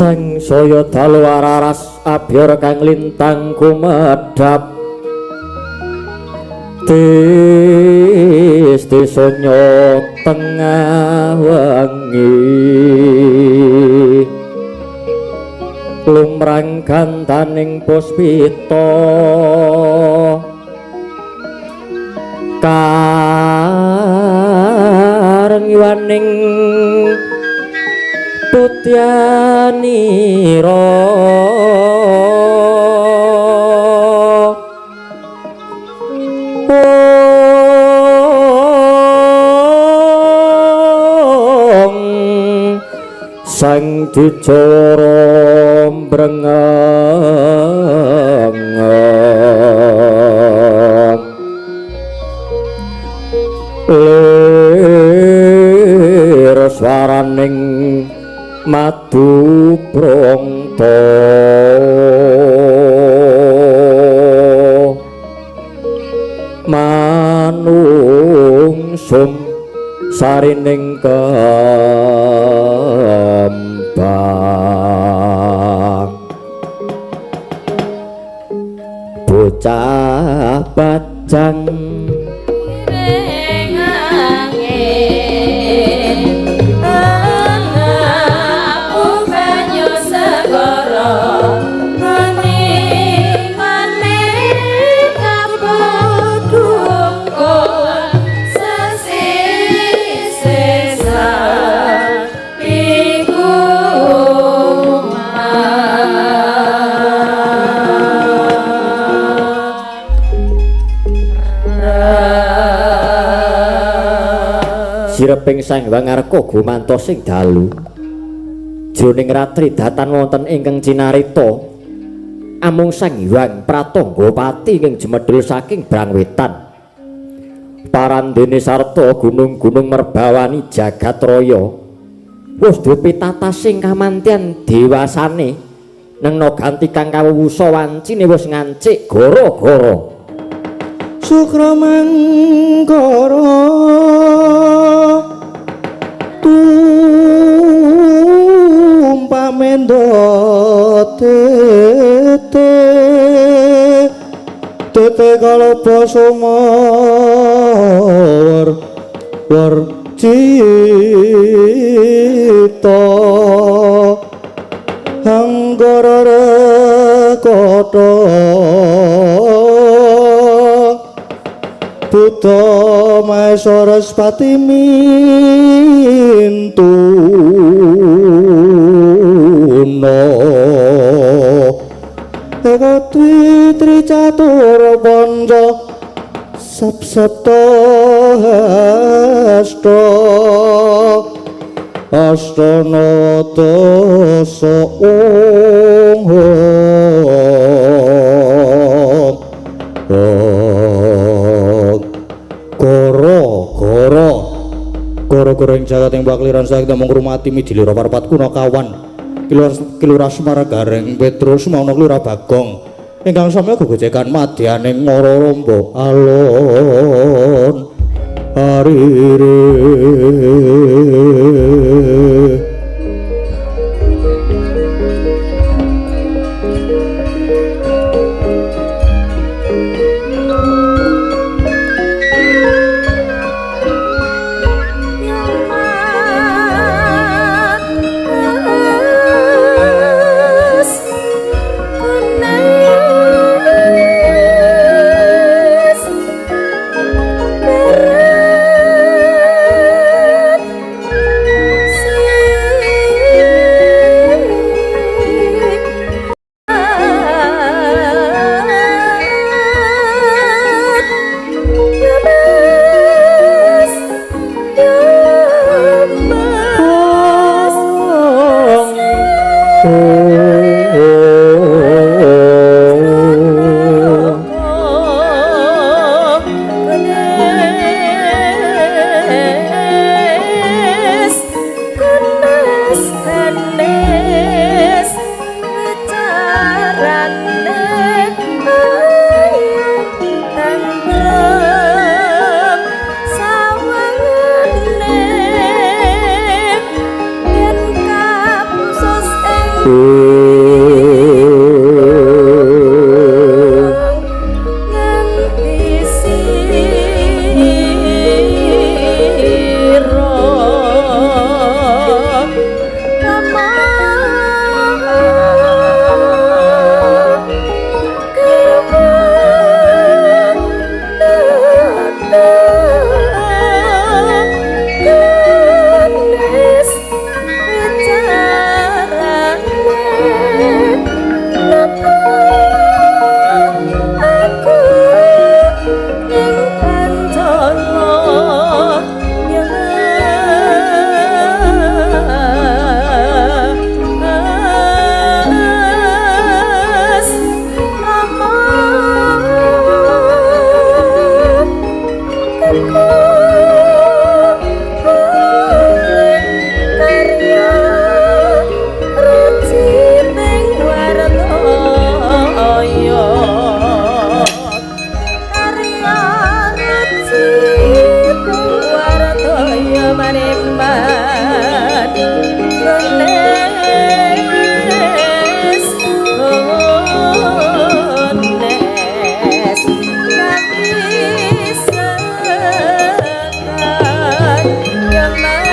Sang saya dalu araras abyor kang lintang kumedhap tis sonya tengah wengi lumrang gantaning puspita karengiwaning putyanira sang dijara mbrengeng lir swaraning madu prangta manungsum sarining kembang bocah bajang sireping Sang Hyang Ngarka gumantos sing dalu jroning ratri datan wonten ingkang cinarita amung Sang Hyang Pratanggapati ingkang jemedhul saking Brangwetan parandene sarta gunung-gunung merbawani jagat raya wis pitatas sing kamantian dewasane nengna ganti kang kawusa wancine wis ngancik gara-gara Sukra mangkara tumpak mendo tete tete kalapa sumawar war cita anggara rekata Buddha Maha Saraswati mintuna Eka dwi tri catur panca sap sapta hasta asta nawa dasa ong Goro goro goro ing jagat ing pakliran saking mung ngrumati midilira parpat kuna kawan kilurah Semar Gareng Petrus mauna Kelurah Bagong ingkang samya gegojekan madyaning Ngararamba alon arire. Nganti sira Rama kewan aku ing pancala Mas Rama karya rucining wartaya karya rucining wartaya manemban Gones Gones kami sekan ya Mas.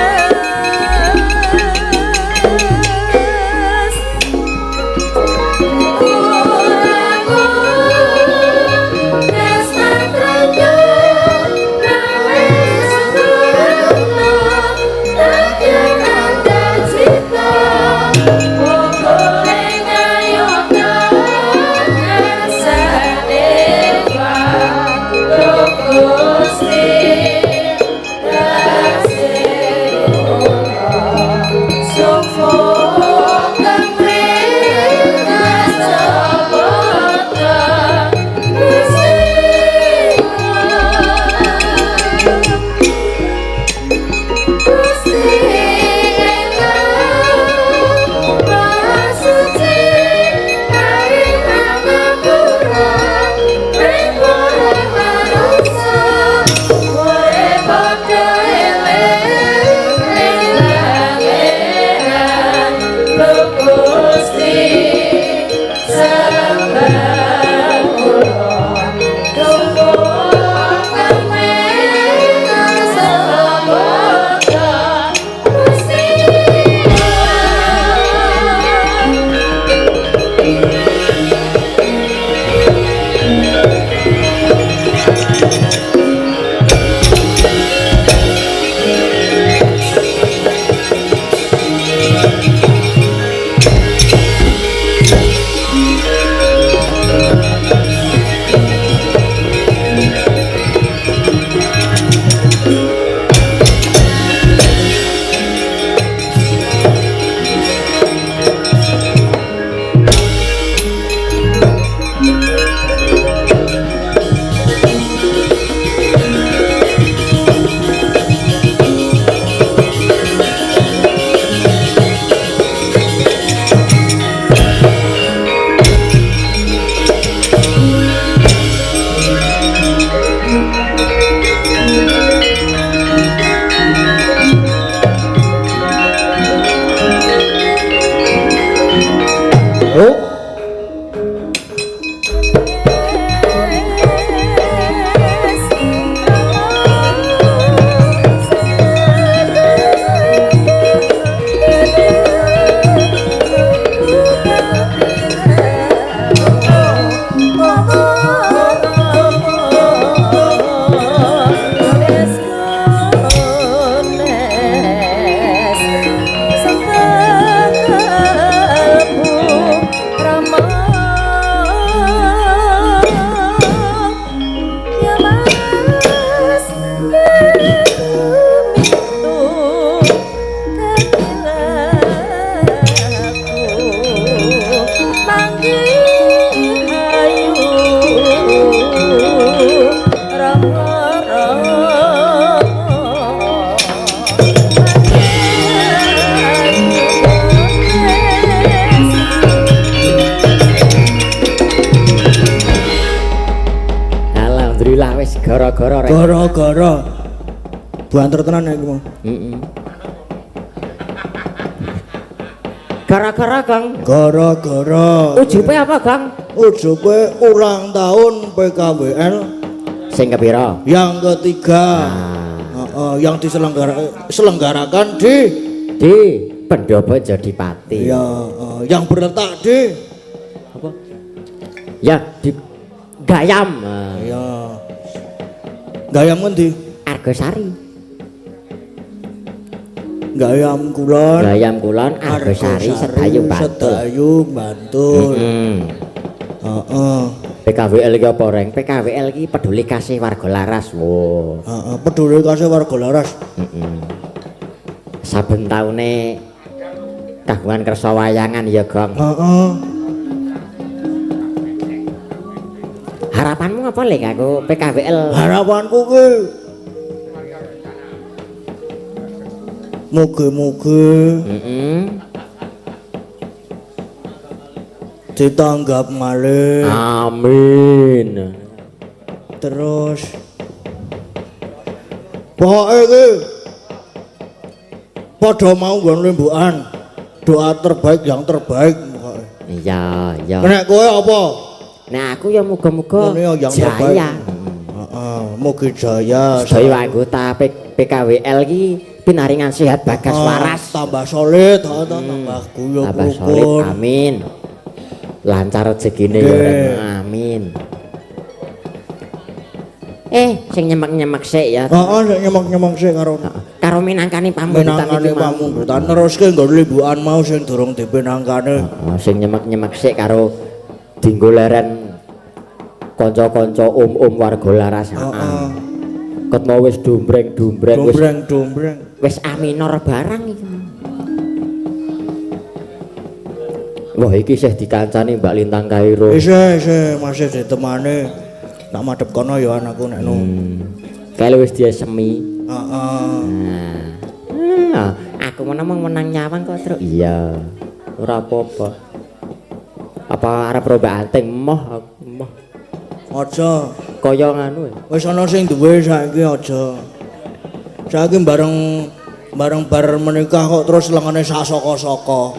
Oh. Alhamdulillah wis gara-gara rek. Gara-gara. Banter tenan iki mau. Heeh. Gara-gara, Gang. Gara-gara. Ujube apa, Gang? Ujube ulang tahun PKWL Sing kepira? yang ketiga. Ah. Heeh, yang diselenggarakan di Di Pendopo Jodipati. Ya, yang berletak di Apa? Ya, di Gayam. Ya. Gayam ngendi? Argosari. Gayam Kulon. Gayam Kulon, Argosari, Sedayu Bantul. Sedayu Bantul. Heeh. PKWL iki apa, Reng? PKWL iki peduli kasih warga laras. Wo. Heeh, peduli kasih warga laras. Heeh. Saben taune kagungan kersa wayangan ya, Gong. Heeh. Harapanmu apa lek aku PKWL? Harapanku ki mugi-mugi ditanggap malih. Amin. Terus pokoke iki padha mau nggon limbukan. Doa terbaik yang terbaik pokoke. Iya, iya. Nek kowe apa? Nah, aku ya muga-muga yang terbaik. jaya. Heeh, mugi jaya. Sedaya anggota PKWL iki pinaringan sehat bagas waras, tambah solid, tambah guyub tambah solid. rukun. Amin. Lancar rezekine ya, Reng. Amin. Sing nyemek-nyemek sik ya. Heeh, sing nyemek-nyemek sik karo Karo minangkani pamundutan minangkane iki mau. pamundutan neruske nggon limbukan mau sing durung dipinangkane. Heeh, sing nyemek-nyemek sik karo dinggo leren kanca-kanca om-om warga laras. Heeh. Ket mau wis dombreng-dombreng wis Dombreng-dombreng. wis aminor barang iki. Wah, iki isih dikancani Mbak Lintang Kairo. Isih, isih masih ditemani. Tak madhep kono ya anakku nek no. Kae wis diesemi. Heeh. Nah, aku menang menang nyawang kok, Truk. Iya. Ora apa-apa. Apa arep rombak anting moh aku moh. Aja. Kaya nganu. Wis ana sing duwe saiki aja. Saiki bareng bareng bar menikah kok terus lengene sak saka-saka.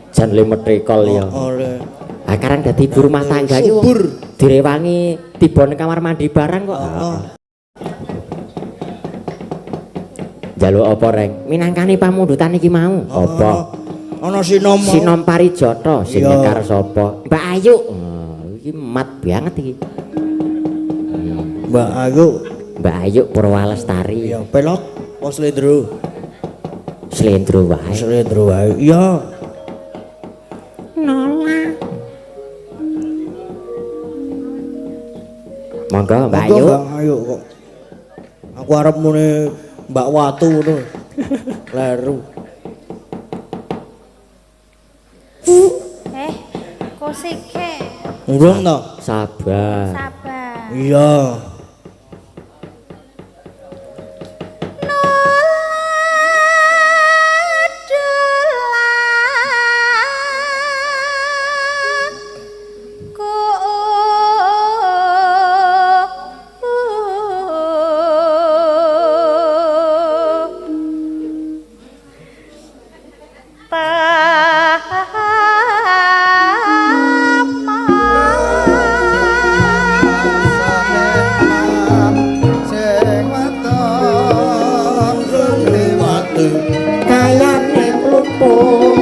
Jan le metrikol ya. Oleh. Ah karang dadi ibu rumah tangga iki wong Subur. direwangi tiba nang kamar mandi barang kok. Heeh. Njaluk apa, Reng? Minangkani pamundutan iki mau. Apa? Ana sinom. mau. Sinom Parijata sing Iya. nyekar sapa? Mbak Ayu. Oh, iki mat banget iki. Mbak Ayu. Mbak Ayu Purwalestari. Iya, pelok apa slendro? Slendro wae. Slendro wae. Iya. Nolak. Monggo Mbak Monggo, Ayu. Mbak Ayu kok. Aku arep muni Mbak Watu ngono. Leru. Kosike. Urung to? Sabar. Sabar. Iya. Kayane klumpuk.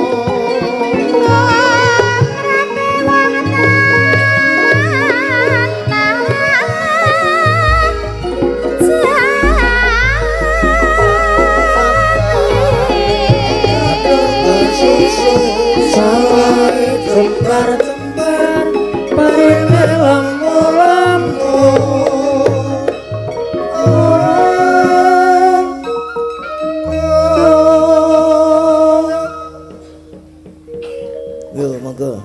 Jembar jembar parene lamu-lamu. Yo monggo.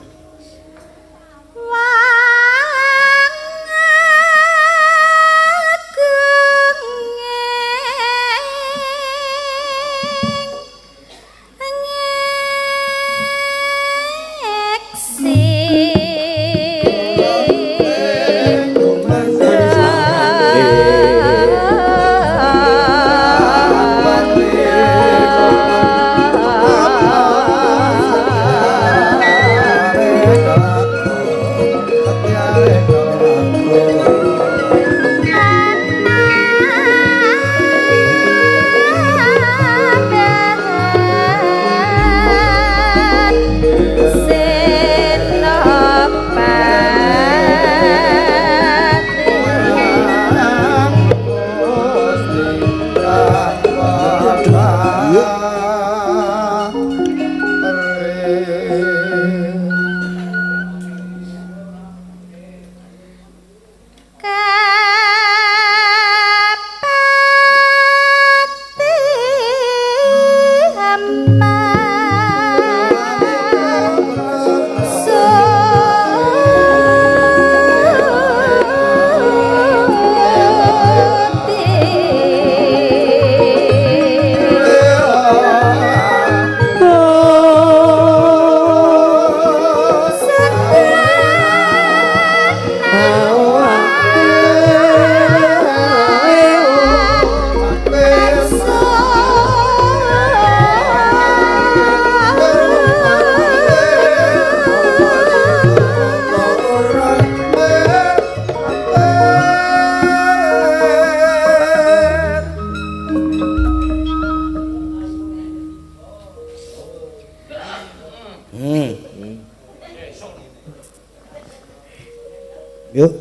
Yuk.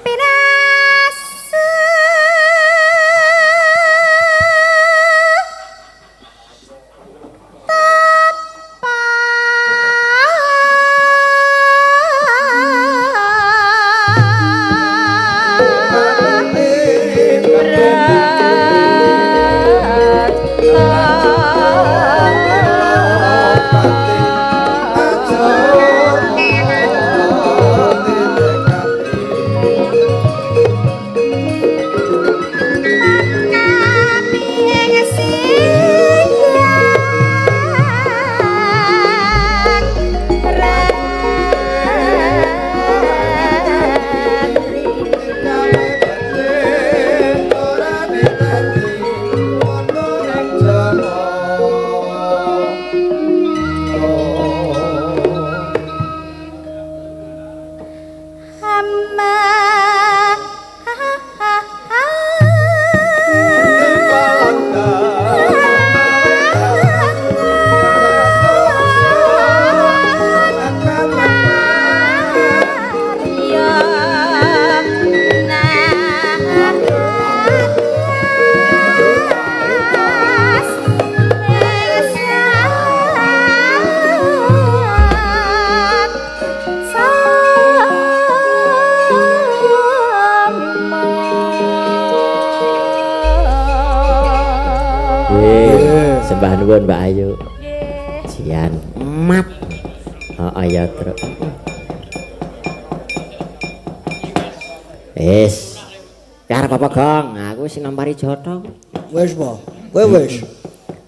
Pinasa Sembah nuwun Mbak Ayu. Nggih. Jian mat. Heeh ya, Truk. Wis. Arep apa, Gong? Aku sing nampari jotong. Wis po. Kowe wis.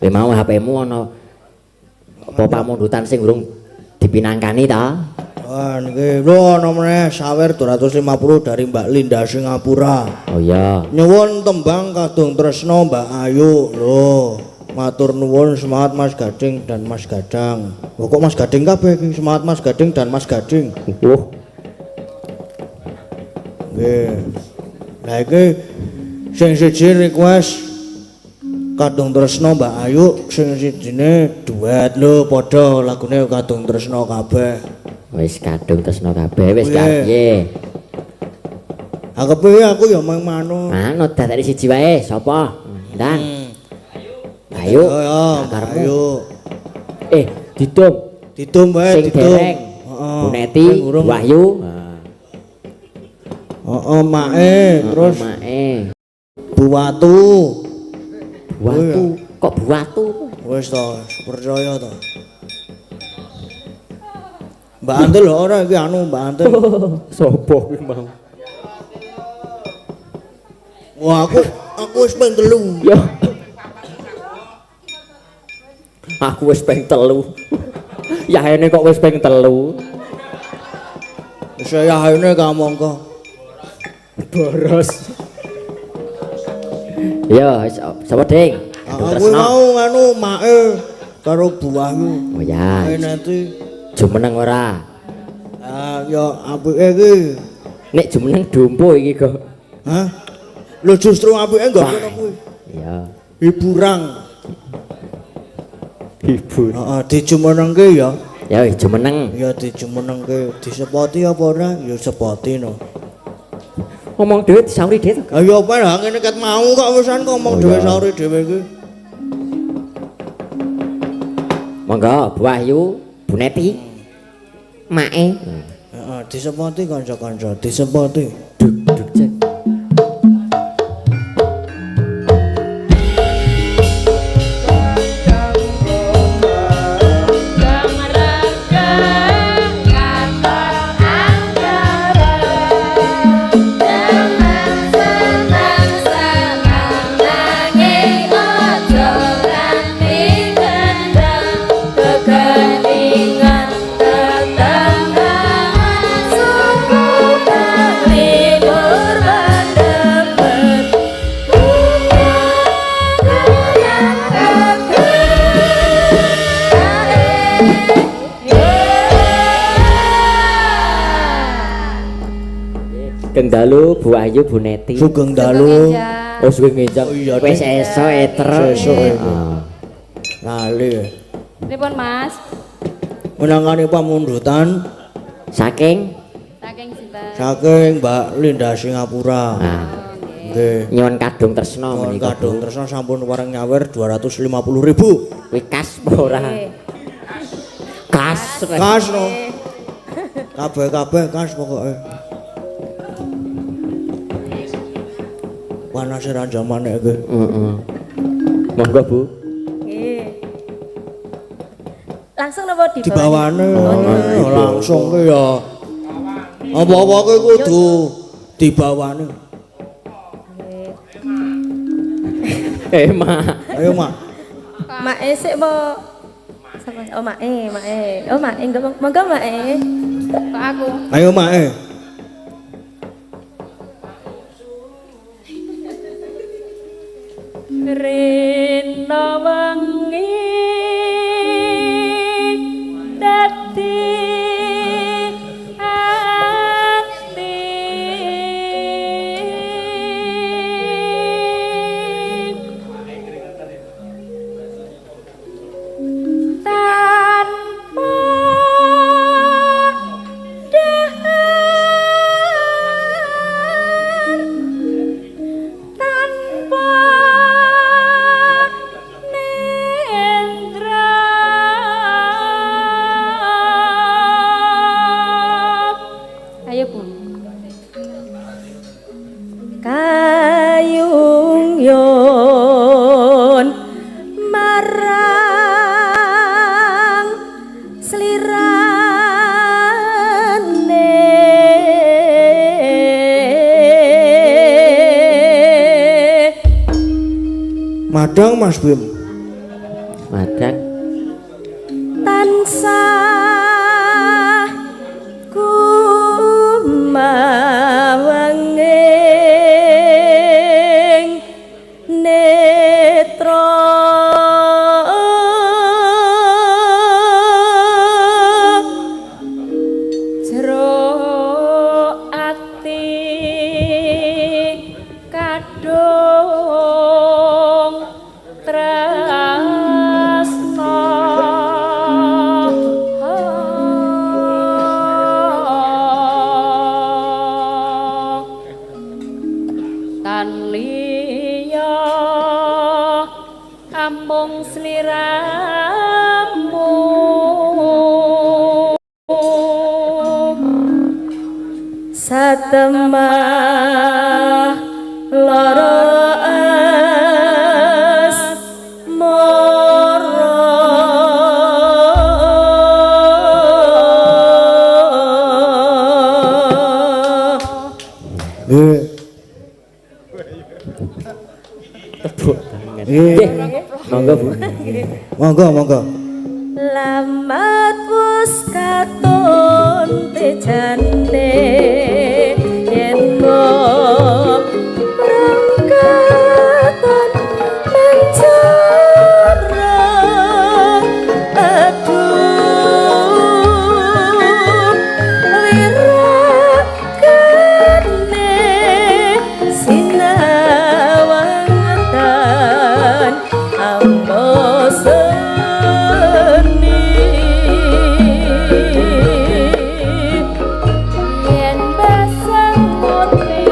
Kowe mau HP-mu ana apa pamundutan sing urung dipinangkani ta? Wah, niki lho ana meneh sawer 250 dari Mbak Linda Singapura. Oh iya. Nyuwun tembang Kadung Tresno Mbak Ayu. Lho, matur nuwun semangat Mas Gading dan Mas Gadang. Lho kok Mas Gading kabeh iki? Semangat Mas Gading dan Mas Gading. Loh, Nggih. Lah iki sing siji request Kadung Tresno Mbak Ayu, sing sijine duet lho padha lagune Kadung Tresno kabeh. Wis kadung tresno kabeh wis Piye? piye? Ha kepiye aku ya mung manut. Manut dadekne siji wae, sapa? Ndang. Ayo. Ya, Karepmu. ayo. Didum Didum wae, sing didum. dereng. Heeh. Bu Neti, Sing urung. Wahyu. Heeh, mae, terus mae. Bu Watu. Buatu. Kok buatu? Wis to, percaya to. Mbak Antil lho ora iki anu Mbak Antil. Sopo kuwi mau? Wah, aku wis ping 3. Yo. Aku wis ping 3. Yahene kok wis ping 3. Wis yahene kamangka. Boros. Yo, sapa Ding? Kadung Aku Tresno. mau anu mae karo Bu Wahyu. Oh ya. Mae nanti Jumeneng ora? ah ya apike iki. Nek jumeneng dompo iki kok. Hah? Lho justru apike nggo ngono kuwi. Iya. Hiburang. Hibur. Heeh, dijumenengke ya. Ya wis jumeneng. Ya dijumenengke, disepoti apa ora? Ya sepoti no. Ngomong dhewe disauri dhewe to. Ayo apa lah ngene ket mau kok wisan ngomong Oh, dhewe iya. sauri dhewe iki. Monggo Bu Wahyu, Bu Neti. Mae. Heeh, disepoti kanca-kanca, disepoti. Duk duk cek. Sugeng dalu Bu Wahyu, Bu Neti. Sugeng dalu. Oh sugeng enjang. Oh, iya, Wis Ding. esuk eter. Sesuk iki. Ah. Lali. Pripun, Mas? Menangani pamundutan Saking Saking sinten? saking Mbak Linda Singapura. nah, Nggih. nyuwun kadung tresna Nyuwun menika. kadung tresna sampun wareng nyawer 250.000. Kuwi kas apa ora? Kas. Kas no. Kabeh-kabeh kas pokoke. Panas ra jamane iki. Heeh. Monggo, Bu. Nggih. Langsung napa Dibawane Oh, langsung ki ya. Apa-apa ki kudu dibawane. Eh, Mak. Ayo, Mak. Mae sik po. Sapa? Oh, mae, mae. Oh, mae, enggak monggo mae. Kok aku? Ayo, Mak. Eh. Rina wengi dadi ati tanpa dahar tanpa nendra ayo Bu Kayung yun marang slirane Madang Mas Bim. Madang. Tansah kumawanging netra jero ati kadung tresna tan liya amung sliramu satemah lara asmara. Nggih. Tepuk tangan. Nggih. Monggo, Bu. Monggo, monggo. Lamat wus katon tejane yen prangkatan mencara aduh wirakane sinawangan amboseni. Yen besenguti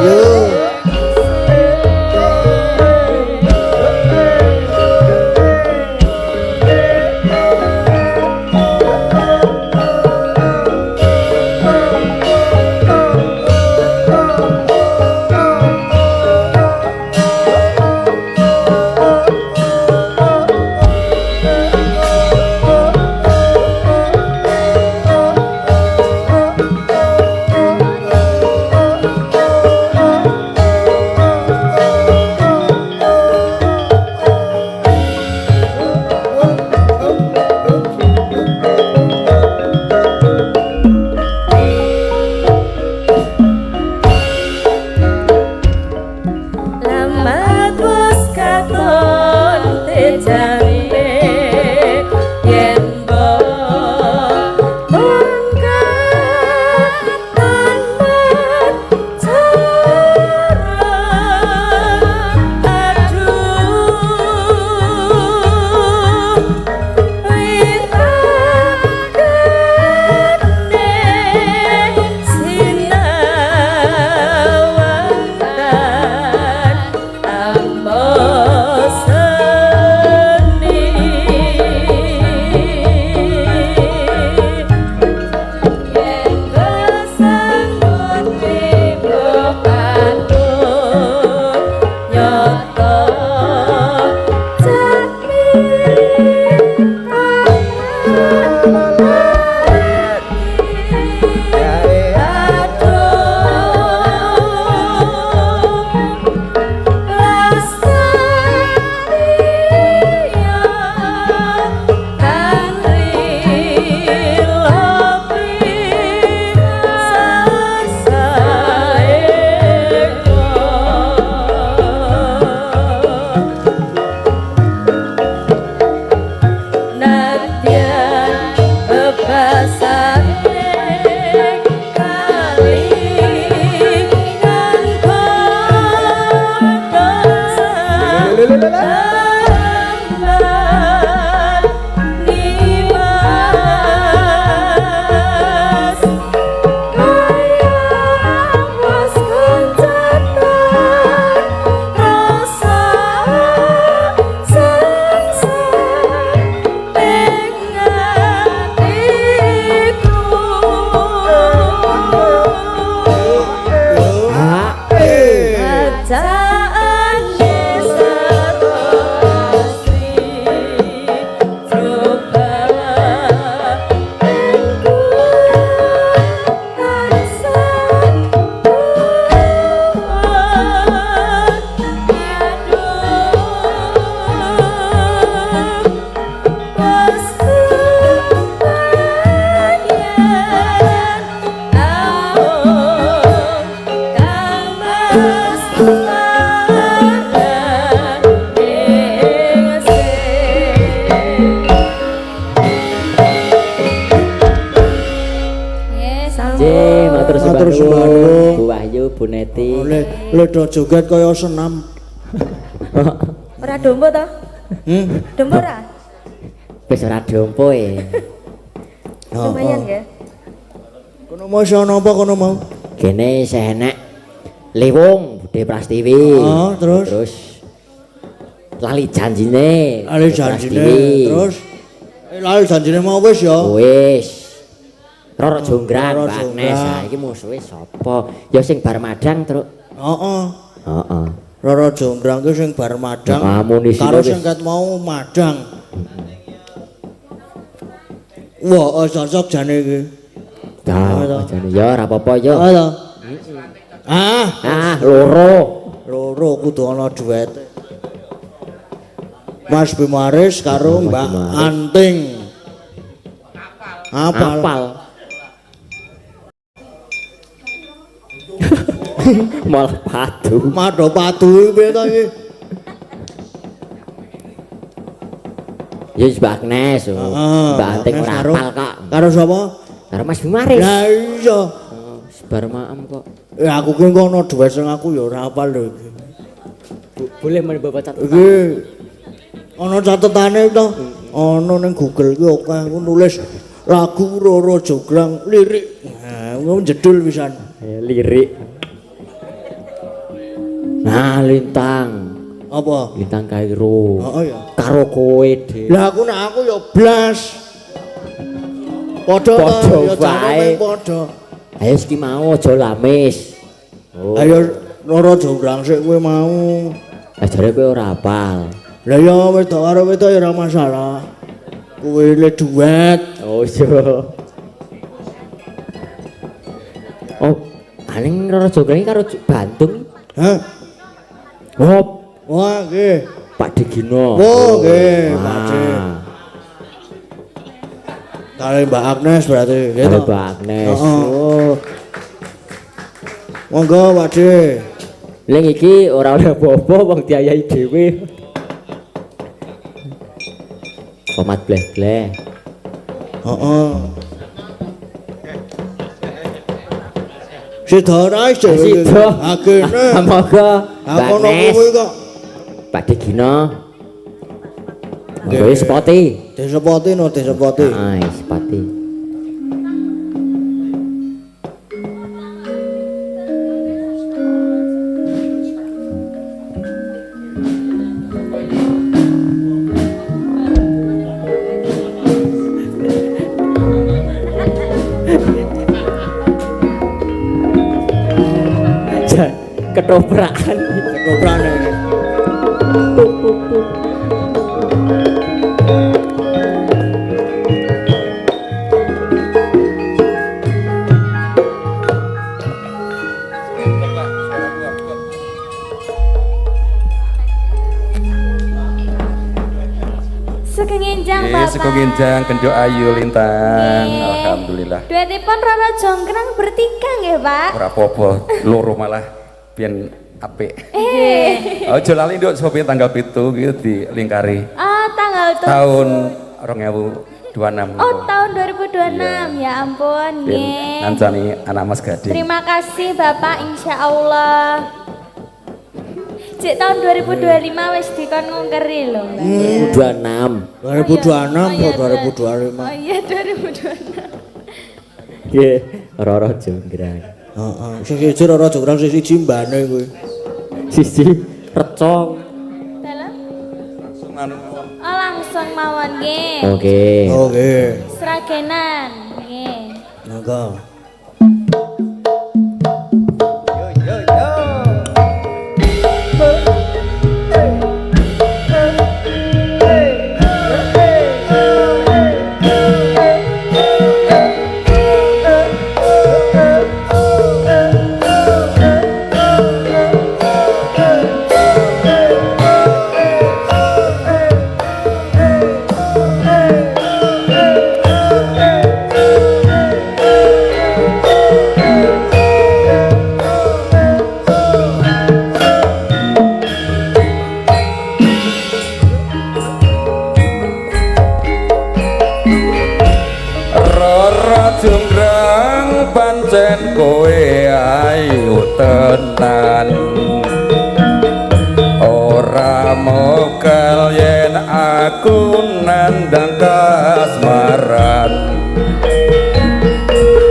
Yo. Lamat wis katon tejane yen mbok mangkat tanpa cara aduh witakene sinawantan ambo seni yen kesanggut tiba katut nyata Nadyan bebasane kali kan kodha nimas kaya wis kencatan rasa sengsara ing atiku. Ha. Bacaane sarasri coba engku tansah Nggih, matur Matur sembah sembah nuwun. nuwun. Bu Wahyu, Bu Neti. Le le do joget kaya senam. Ora dombo to? Hmm. Dombo ora? Wis ora dompo e. Lumayan ya. Kono mau iso ana apa kono mau? Kene isih enek Lewung Bude Prastiwi. Oh, terus? Terus lali janjine. Lali Bude janjine Prastiwi. terus lali janjine mau wis ya. Wis. Roro Jonggrang, Roro Mbak Agnes. Jonggrang. Ha iki musuhe sapa? Ya sing bar madang, Truk. Heeh. Heeh. Roro Jonggrang ki sing bar madang. Amunisine Karo wis. sing ket mau madang. Wah, oh, cocok jane iki. Dah, jane ya ora apa-apa ya. Heeh to. Ah, Ah, loro. loro kudu ana duet. Mas Bimaris karo Mas Mbak Bimaris. Anting. Apal. Apal. Malah padu. Mado padu iki piye to iki? Ya wis Mbak Agnes. oh. Heeh, Mbak Anting Agnes ora karo- apal kok. Karo sapa? Karo Mas Bimaris. Lah iya. Oh, wis bar maem kok. Eh aku ki engko ana duet sing aku ya ora apal lho iki. Boleh membawa catatan. Iki ana catetane to. Ana ning Google ki akeh aku nulis lagu Roro Jonggrang lirik. Nah, Ngono jedul pisan. Lirik. Nah, Lintang. Apa? Lintang Kairo. Heeh ya. Karo kowe, Dik. Lah aku nek aku ya blas. Padha ta, ya wae. Padha. Ayo iki mau aja lamis. Oh. Ayo Roro Jonggrang sik kowe mau. Lah jare kowe ora hafal. Lah ya wedok karo wedok ya ora masalah. Kowe le duet. Oh iya. Oh, aning Roro Jonggrang karo Bandung. Hah? Oh. Wah, nggih. Pak Digino. Oh, nggih, Pak De. Kali Mbak Agnes berarti, nggih to? Mbak Agnes. Oh. Monggo, Pak De. Ning iki ora oleh apa-apa wong diayahi dhewe. Komat bleh-bleh. Heeh. Sida ora isih. Sida. Agene. Monggo. Aku ono kuwi kok. Pak Digino. Monggo sepoti. Disepoti no, disepoti. Heeh, sepoti. Ketoprakan. Ketoprakan iki. Sugeng enjang Bapak. Sugeng enjang Kendho Ayu Lintang. Alhamdulillah. Duetipun Roro Jonggrang bertiga nggih, Pak. Ora apa-apa, loro malah biyen apik. Aja lali nduk sopi tanggal 7 gitu dilingkari. Ah, tanggal 7. Tahun 2026. Oh, tahun 2026. Ya ampun, nggih. Ngancani anak Mas Gading. Terima kasih Bapak, insyaallah. Cek tahun 2025 wis dikon ngungkeri lho, Mbak. 2026. 2026 kok 2025. Oh iya 2026. Nggih, Roro Jonggrang. Heeh, sing siji Roro Jonggrang sing siji mbane kuwi. Siji recong. Dalam? Langsung anu mawon. Oh, langsung mawon nggih. Oke. Oke. Sragenan nggih. Monggo. Yo yo yo. Roro Jonggrang pancen kowe ayu tenan, ora mokel yen aku nandang kasmaran.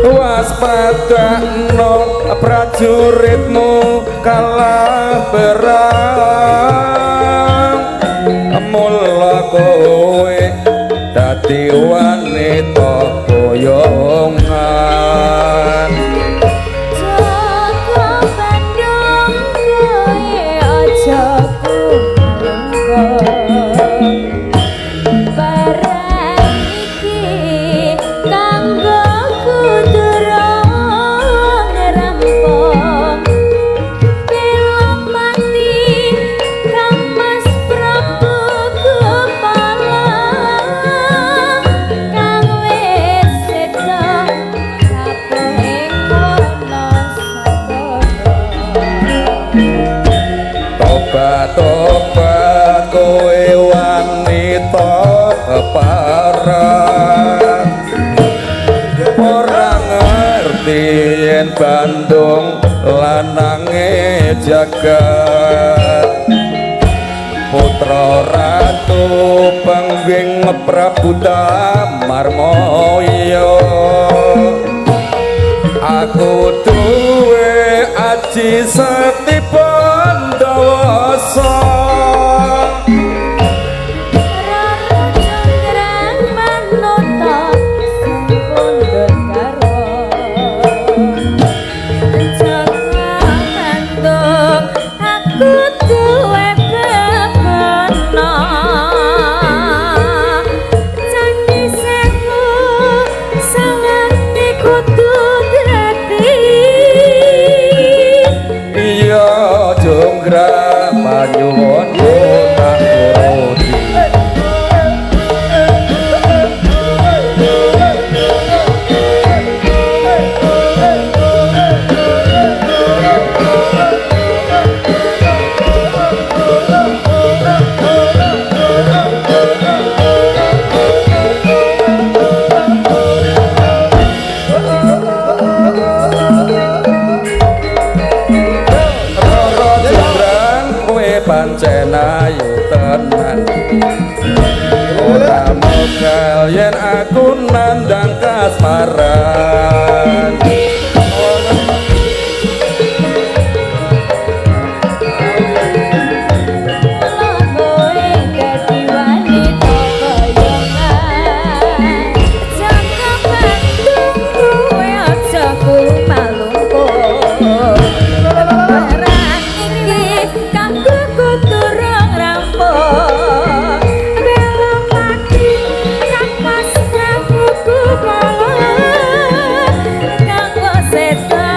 Waspadakno prajuritmu kalah perang, mula kowe dadi wanita boyongan. Joko Bandung kowe aja kumangka, barang iki kanggo kudurung rampung. Bela mati Kang Mas Prabu Gupala, kang wis seda rapuhe kono sabana. Tobat-tobat kowe wanita keparat, ora ngerti yen Bandung lanange jagat. Putra Ratu Pengging Prabu Damarmoyo, Aku duwe aji sekti Pandawasa. Rara jonggrang manota sing pundhut karo. Jaka Bandung aku duwe bebana. Candi Sewu sawangane kudu dadi. Iya jonggrang panyuwunku tak turuti. Rara jonggrang kowe pancen ayu tenan. Ora mokal yen aku nandang kasmaran. Mula kowe dadi wanita kayangan. Jaka Bandung kowe aja kumalungkung. Barang iki kanggo kudu rong rampung. Bela pati kang pasrahku kala. Kanggo seta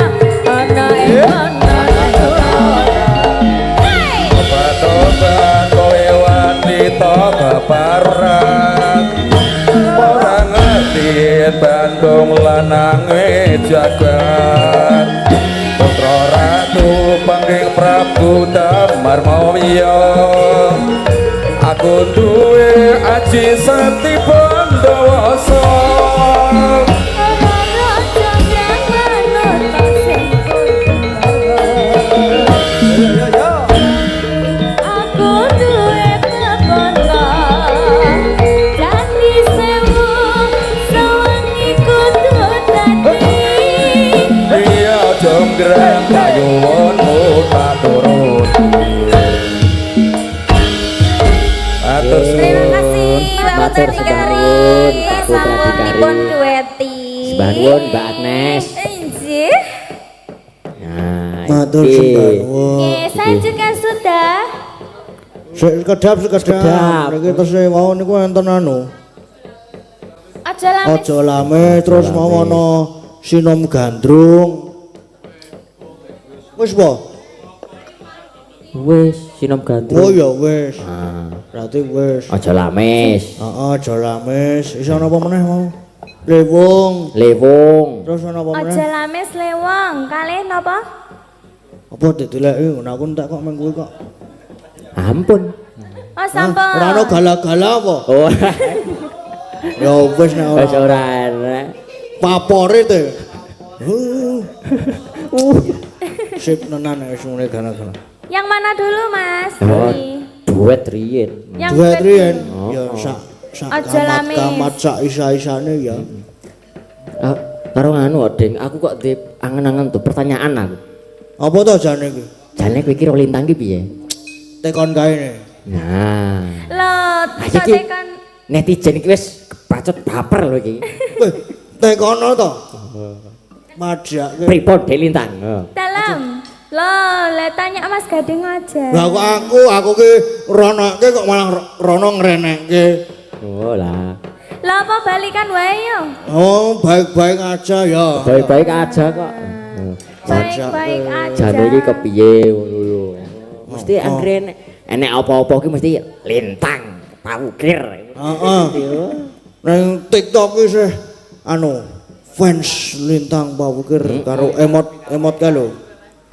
ana ing kono. Hey! Tobat-tobat kowe wanita baparan. Ora ngerti Bandung lanange jagat. Putra ratu panggih Prabu Damar Mawya. Aku duwe aji sekti Pandawasa. Rara jonggrang manota sing pundhut. Aku duwe bebana. Candi Sewu sawangi kudu dadi. Iya jonggrang panyuwunmu tak turuti. Matur Terima suwun. kasih Pak Matur Putra sembah Dikari. nuwun, Pak Putra Sampun Dikari. dipun dueti. Sembah nuwun, Mbak Agnes. Injih. Nah, Matur iki. sembah nuwun. Oke, saya juga sudah. Sik sekedap sekedap. Sekedap. Niki tesih wau niku enten anu. Aja lamis. Aja lame terus Aja mau lame. ana sinom gandrung. Wis po? Wis sinom gandrung. Oh ya wis. Ah, Berarti wis. aja lamis. Heeh, aja lamis. Iso ana apa meneh mau? Lewung. Lewung. Terus ana apa meneh? Aja lamis lewong. Kalih napa? Apa didileki ngono aku entek kok meng kuwi kok. Ampun. Oh, sampun. Ora ana gala-gala apa? Oh. Ya wis nek Wis ora. ora enak. Papore te. Sip nenan nek wis ngene gala-gala. Yang mana dulu, Mas? Oh, Ini. duet riyin. Yang Duet riyen Oh, ya oh. sak sak Aja lamis. kamat-kamat sak isa-isane ya. Ah, karo nganu Ding, aku kok di angen-angen tuh pertanyaan aku. Apa to jane iki? Jane kowe iki ro lintang ki piye? Tekon kae ne. Nah. Loh, Ah, kok iki tekon netizen iki wis kebacut baper lho iki. Weh, tekono to. Madhake. Pripun Dek Lintang? Oh. dalam. Loh, lah tanya Mas Gading aja. Lah kok aku ki ronoke kok malah rono ngrenekke. Oh lah. Lah apa balikan wae yo? Oh, baik-baik aja ya. Baik-baik aja kok. Baik-baik aja. Jane iki kepiye ngono lho. Mesti anggere enek apa-apa ki mesti lintang, pawukir. Heeh. Nang TikTok ki sih anu fans Lintang Pawukir karo emot-emot kae lho.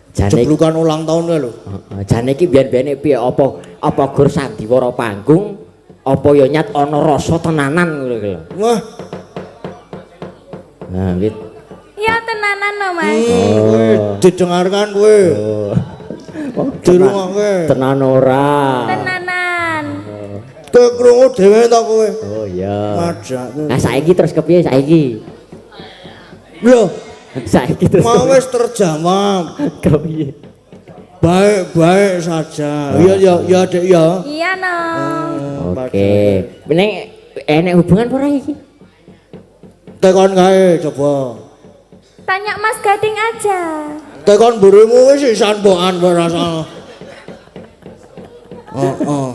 Jane Jeblukan ulang tahun kae lho. Heeh, jane iki biyen-biyene piye apa apa gur sandiwara panggung apa ya nyat ana rasa tenanan ngono iki lho. Wah, Nah, wit. Ya tenanan no, Mas. kowe didengarkan kowe. Oh. Dirungokke. Tenan ora. Tenanan. Kowe krungu dhewe ta kowe. Oh iya. Majake. Nah saiki terus kepiye saiki? Lho, Saiki terus Mau wis terjawab. kepiye? Baik-baik saja. Iya ya ya Dek ya. Iya no. Oke. Ning enek hubungan apa ora iki? Tekon kae coba. Tanya Mas Gading aja. Tekon mburimu wis sisan mbokan wae rasane. Heeh.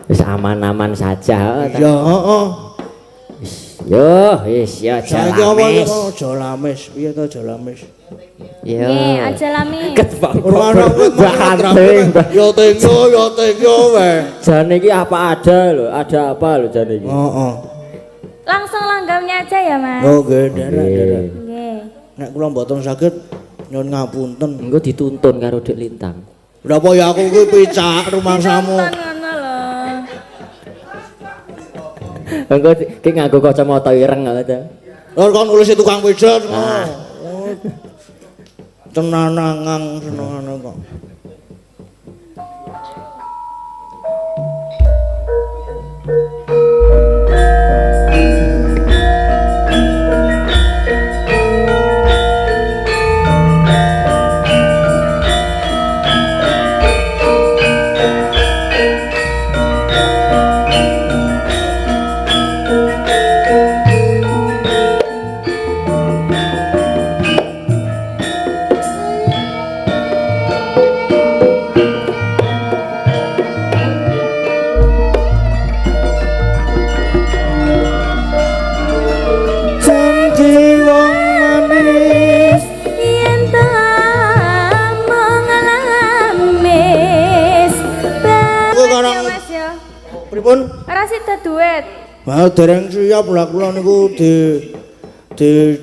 Wis aman-aman saja. Ya heeh. Yo, wis ya Saiki apa lamis. aja lamis. Piye to aja lamis? Yo. Nggih, aja lamis. Ketebak. Ora ana kowe Mbak Anting, Mbak. Ya thank you, ya thank you wae. Jane iki apa ada lho, ada apa lho jane iki. Heeh. Langsung langgamnya aja ya, Mas. Oke, derek derek. Nggih. Nek kula mboten saged nyuwun ngapunten. Engko dituntun karo Dik Lintang. Lha apa ya aku kuwi picak rumangsamu. Nonton ngono lho. Engko ki nganggo kacamata ireng ngono ta. Lha kon nulis tukang pijet. Oh. Tenanangang senengane kok. Janji wong manis Yen ta mung lamis. Kowe karang- Ya, Mas ya. Pripun? Ora sida duet. Bah dereng siap lah kula niku di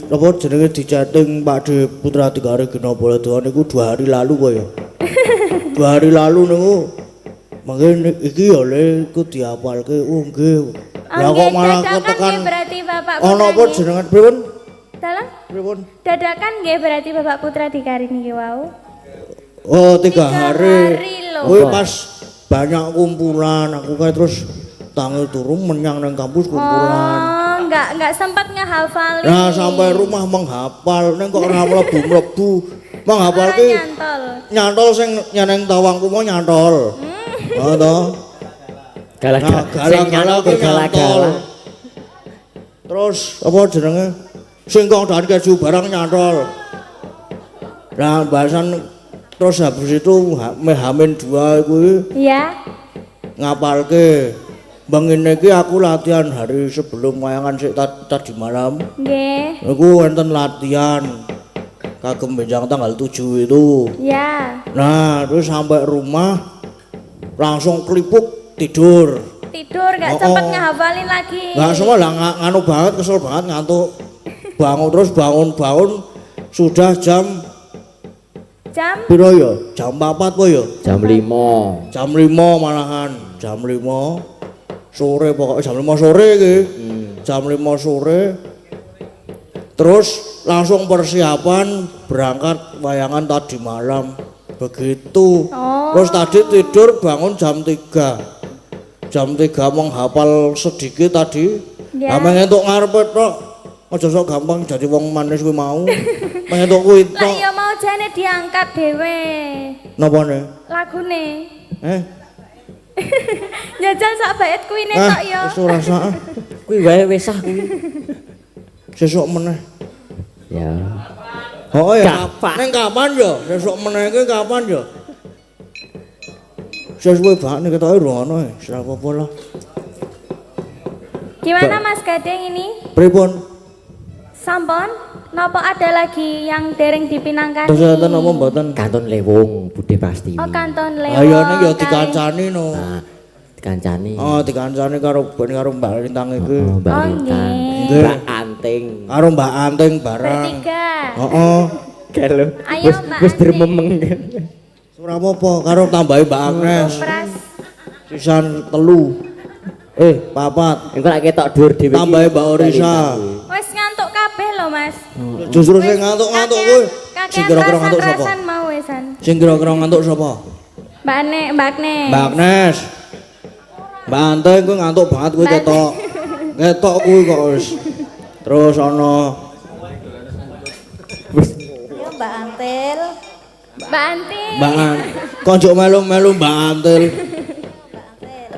apa jenenge di chatting Pak De Putra Tigare Gina Baladewa niku 2 hari lalu kok ya. 2 hari lalu niku mangke iki ya le iku diapalke. Oh nggih. Lah kok malah dadakan ketekan nggih berarti Bapak Putra. ana apa nggih. jenengan pripun? Dalam Pripun? dadakan nggih berarti Bapak Putra Dikari niki wau. Oh, 3 Tiga hari. hari lho. Kuwi pas banyak kumpulan aku kae terus tangi turu menyang nang kampus kumpulan. Oh, enggak sempat ngehafalin. Nah, sampai rumah menghafal ning kok ora mlebu-mlebu. Menghafal Ora ki nyantol. nyantol sing nyeneng tawangku mau nyantol. Oh toh. Galah-galah. Nah, Sing galah-galah nyantol ku nyantol. galah-galah. Terus apa jenenge? Singkong dan keju barang nyantol. Nah, bahasan terus habis itu Hamin 2 kuwi Iya. ngapalke. Bengine iki aku latihan hari sebelum wayangan sik tadi malam. Nggih. Aku wonten latihan kagem benjang tanggal 7 itu. Ya. Nah, terus sampai rumah langsung kelipuk tidur. Tidur enggak Oh, sempat oh. ngehafalin lagi. Nggak semua lah nganu banget, kesel banget ngantuk. Bangun terus bangun-bangun sudah jam Jam piro ya? Jam 4 apa ya? Jam 5. Jam 5 malahan, jam 5 sore pokoknya jam 5 sore iki. Jam 5 sore. Terus langsung persiapan berangkat wayangan tadi malam. Begitu. Oh. Terus tadi tidur bangun jam 3. Jam 3 menghafal sedikit tadi. Ya. Lah mengentuk ngarepe tok. Aja sok gampang jadi wong manis kuwi mau. Mengentuk kuwi Lah tok. ya mau jane diangkat dhewe Napa ne? lagune. Eh, Njajal sak bait kuwine ah, tok ya. wis ora sak. Kuwi wae wis sah kuwi. Sesuk meneh. Ya. Oh ya, Kapan? Ning kapan ya? Sesuk meneh iki kapan ya? Sesuai banget nih ketoke ora ono ya, ora apa-apa lah. Gimana Mas Gading ini? Pripun? Sampun? Napa ada lagi yang dereng dipinangkani? Terus enten apa mboten? Kanton Lewung Bude Pastiwi. Oh, kanton Lewung. Ayo ning ya dikancani no. Nah, dikancani. Oh, dikancani karo ben karo Mbak Lintang iki. Oh, Mbak Oh, Lintang. nggih. Mbak Anting. Karo Mbak Anting barang. Bertiga. Heeh. Kelo. Ayo, Mbak Wis Anting. drememeng. Ora apa-apa karo tambahi Mbak Agnes. Pras. Sisan 3. Papat. Engko lak ketok dhuwur dhewe. iki. Tambahi Mbak Orisa. Wis ngantuk kabeh lho, Mas. Justru sing ngantuk-ngantuk kuwi. Sing kira-kira ngantuk sapa? Rasan mau wisan. Sing kira-kira ngantuk sapa? Mbak Ane, Mbak Agnes. Mbak Agnes. Mbak Anting kuwi ngantuk banget kuwi Mbak ketok. Ketok kuwi kok wis. Terus ana Mbak Antil. Mbak Anti. Mbak An, kok njuk melu-melu Mbak Antil.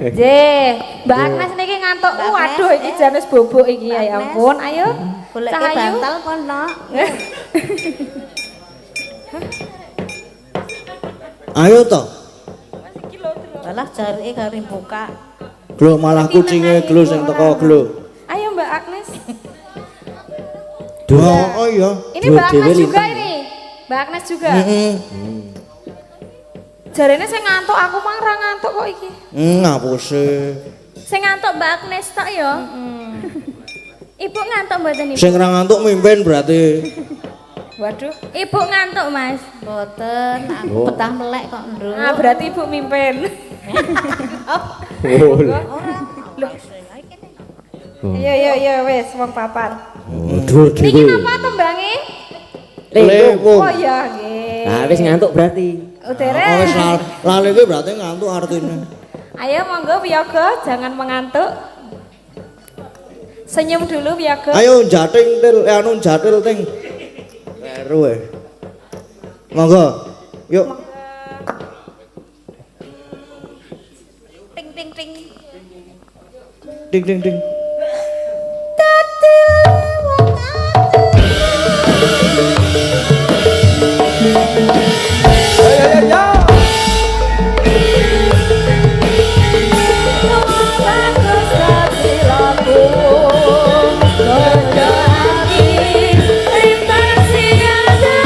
Nggih, Mbak Agnes niki ngantuk. Mbak Agnes, Waduh, iki eh. jan wis bobok iki ya Mbak Agnes. ampun. Ayo. Goleke Cahayu. bantal kono. Ayo to. Walah jarike kari buka. Glo malah kucinge glo sing teko glo. Ayo Mbak Agnes. Oh, oh iya. Ini Mbak Dhewe Agnes juga lintang. ini. Mbak Agnes juga. Heeh. Jarene sing ngantuk aku mang ra ngantuk kok iki. Ngapuse. Sing ngantuk Mbak Agnes tok ya. Ibu ngantuk mboten Ibu? Sing ra ngantuk mimpin berarti. Waduh. Ibu ngantuk, Mas. Mboten, aku betah melek kok, Nduk. Ah, berarti Ibu mimpin. Oh. Ora. Iya iya iya wis wong papat. Oh, dhuwur Niki dhewe. napa tembange? Lindung. Oh iya nggih. Nah, wis ngantuk berarti. Oh, Udereng. wis lali kuwi berarti ngantuk artine. Ayo monggo Wiyoga, jangan mengantuk. Senyum dulu Wiyoga. Ayo jating til, anu jatil ting. Kleru e. Monggo. Yuk. Ting ting ting. Ding ding ding. Bagus katilaku, godo ati, rintas siada.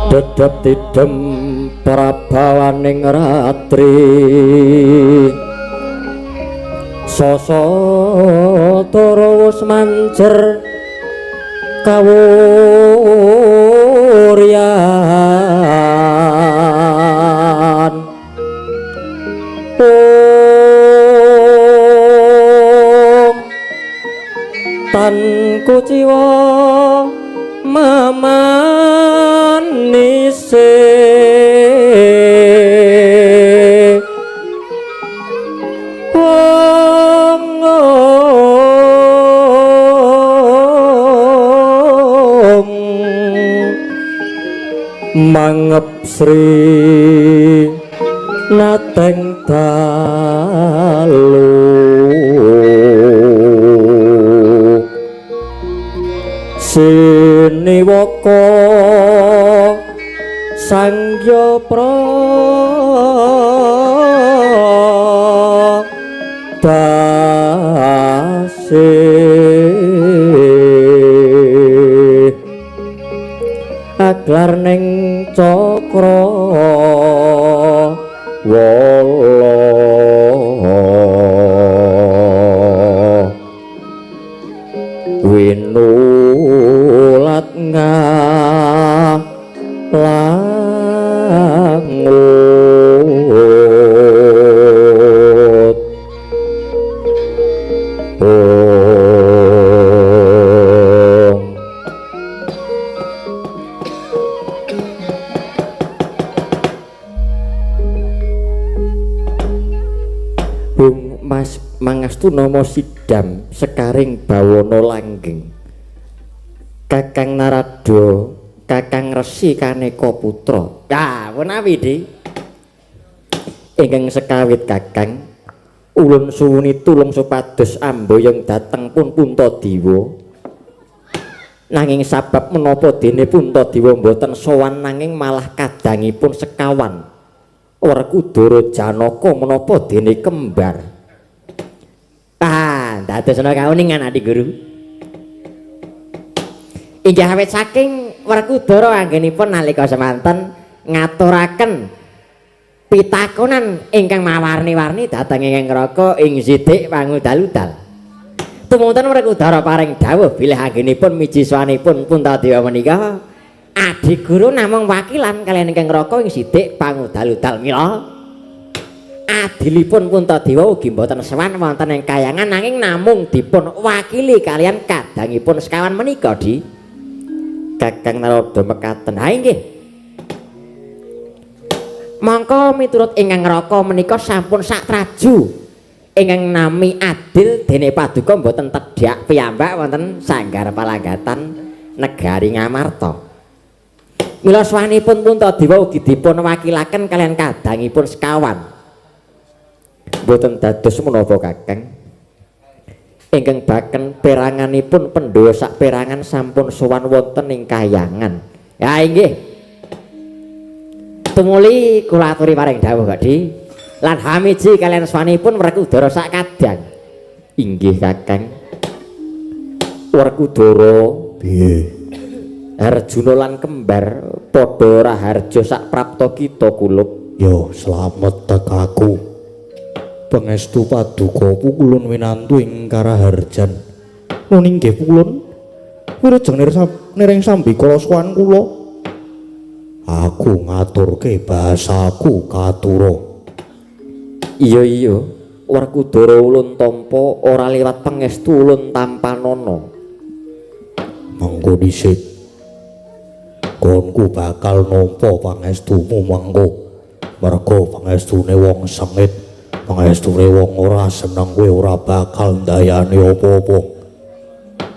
Dedep tidem prabawaning ratri sasa tara wus manjer kawuryan. Om tan kuciwa mamanise wong mangep sri nateng dalu siniwaka sangya pradase aglar ning cakra wala winulat ngalangut. Om. Bung Mas mangastu nama sidam sekaring bawana langgeng Kakang Narada, Kakang Resi Kaneka Putra. Ah, menawi Dik. Ingkang sekawit Kakang, ulun suwuni tulung supados amboyong dhateng pun Puntadewa. Nanging sabab menapa dene Puntadewa mboten sowan nanging malah kadangipun sekawan Werkudara Janaka menapa dene kembar. Ah, dadosna kauningan Adi Guru. Inggih awit saking Werkudara anggenipun nalika semanten ngaturaken pitakonan ingkang mawarni-warni dhateng ingkang Raka ing Sidik Pangudal-udal. Tumunten Werkudara paring dawuh bilih anggenipun miji swanipun Puntadewa menika adiguru namung wakilan kaliyan ingkang raka ing sidik pangudal-udal mila adilipun Puntadewa ugi mboten sowan wonten ing kayangan nanging namung dipun wakili kaliyan kadangipun sekawan menika di Kakang Narada mekaten. Ha inggih. Mongko miturut ingkang raka menika sampun satraju ingkang nami adil dene paduka mboten tedhak piyambak wonten sanggar palanggatan negari Ngamarta. Mila swanipun Puntadewa ugi dipun wakilaken kaliyan kadangipun sekawan. Mboten dados menapa Kakang? Ingkang baken peranganipun Pandhawa saperangan sampun sowan wonten ing kayangan. Ya inggih. Tumuli kula aturi paring dawuh Kak Di. Lan hamiji kaliyan swanipun Werkudara sak kadang. Inggih Kakang. Werkudara piye? Arjuna lan kembar padha raharja sak prapta kita kulup. Yo slamet tekaku. Pangestu paduka pukulun winantu ing karaharjan. Nun inggih pukulun. Wilujeng nireng sambikala sowan kula. Aku ngaturke bahasaku katura. Iya iya, Werkudara ulun tampa ora liwat pangestu ulun tampanana. Mengko dhisik. Konku bakal nampa pangestumu mengko. Merga pangestune wong sengit, pangestune wong ora seneng kowe ora bakal ndayani apa-apa.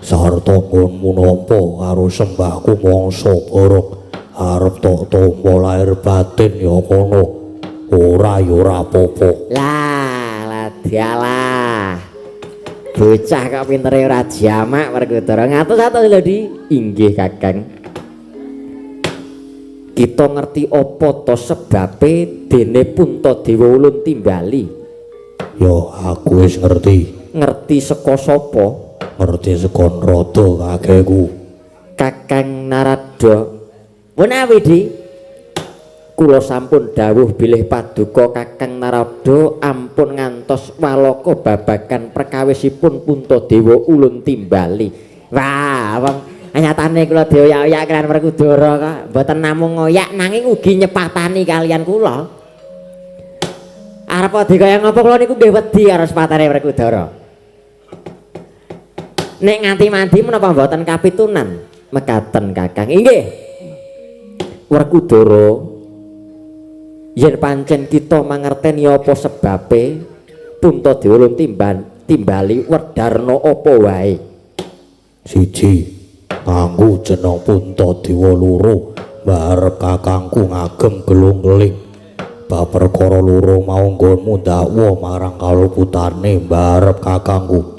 Sarta nggonmu nampa karo sembahku mangsa borong arep tok tampa lahir batin ya kono. Ora ya ora apa-apa. Lah, ladialah. Bocah kok pintere ora jamak Werkudara. Ngatus-atus lho Di. Inggih Kakang. Kita ngerti apa to sebabe dene Puntadewa ulun timbali? Ya aku wis ngerti. Ngerti saka sapa? Ngerti saka Narada kakekku. Kakang Narada. Menawi Di, kula sampun dawuh bilih paduka Kakang Narada ampun ngantos walaka babagan perkawisipun Puntadewa ulun timbali. Wah, wong nyatane kula dioyak-oyak kaliyan Werkudara kok mboten namung ngoyak nanging ugi nyepatani kaliyan kula. Arep dikaya ngapa kula niku nggih wedi karo sepatane Werkudara. Nek nganti mandi menapa mboten kapitunan? Mekaten Kakang. Inggih. Werkudara, yen pancen kita mangerteni apa sebabe Puntadewa ulun timbali wedarna apa wae. Siji, nganggo jeneng Puntadewa loro, mbarep kakangku ngagem gelung keling. Bab perkara loro mau nggonmu ndakwa marang kaluputane mbarep kakangku.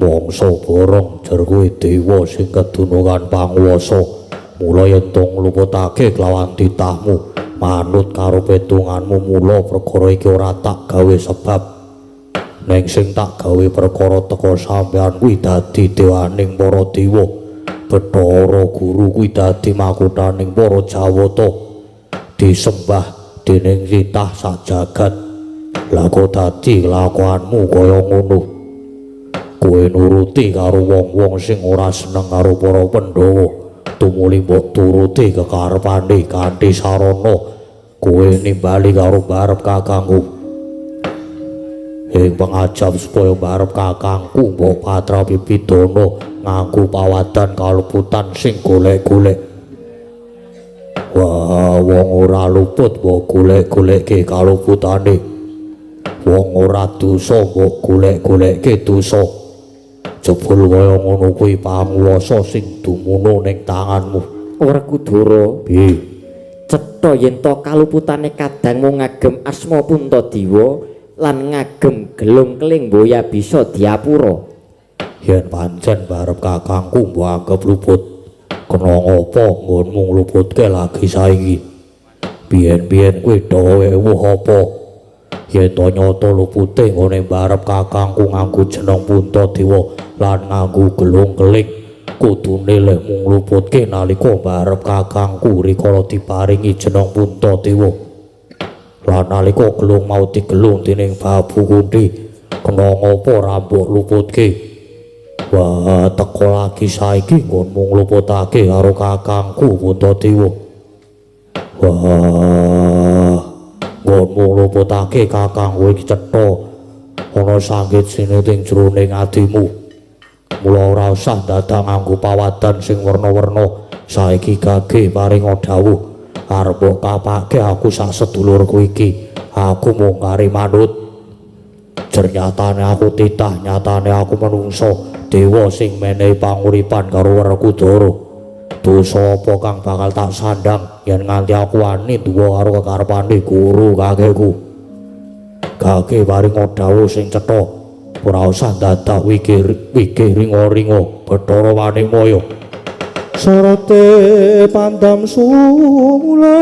Mangsa borong jer kuwi dewa sing kedunungan panguwasa. Mula yen to ngluputake kelawan titahmu manut karo petunganmu, mula perkara iki ora tak gawe sebab. Ning sing tak gawe perkara teka sampean kuwi dadi dewaning para dewa, Bathara Guru kuwi dadi makuthaning para Jawata, disembah dening titah sak jagat. Lah kok dadi kelakuanmu kaya ngono? Kowe nuruti karo wong-wong sing ora seneng karo para Pandhawa, tumuli mbok turuti kekarepane kanthi sarana kowe nimbali karo mbarep kakangku. Ing pangajap supaya mbarep kakangku mbok patrapi pidana nganggo pawadan kaluputan sing golek-golek. Wah, wong ora luput mbok golek-golekke kaluputane. Wong ora dosa mbok golek-golekke dosa. Jebul kaya ngono kuwi panguwasa sing dumunung ning tanganmu. Werkudara, piye? Cetha yen to kaluputane kadangmu ngagem asma Puntadewa lan ngagem gelung keling boya bisa diapura. Yen pancen barep kakangku mbok anggep luput, kena ngapa nggonmu ngluputke lagi saiki? Biyen-biyen kuwi dhewe ewuh apa? Yen to nyata lupute nggone mbarep kakangku nganggo jeneng Puntadewa lan nganggo gelung keling, kudune lehmu ngluputke nalika mbarep kakangku rikala diparingi jeneng Puntadewa. Lan nalika gelung mau digelung dening Babu Kunthi, kena ngapa ora mbok luputke? Wah, teko lagi saiki nggonmu ngluputake karo kakangku Puntadewa. Wah, nggonmu ngluputake kakangku iki cetha ana sanggit sinete jroning atimu. Mula ora usah dadak nganggo pawadan sing werna-werna. Saiki gage paringa dawuh arep mbok kapake aku sak sedulurku iki. Aku mung kari manut. Jernyatane aku titah, nyatane aku menungso dewa sing menehi panguripan karo Werkudara. Dosa apa kang bakal tak sandang yen nganti aku wani duwa karo kekarepane guru kakekku. Gage paringa dawuh sing cetha, ora usah dadak wikir wikir ringa-ringa Bathara Manikmaya. Sorote pandam sumula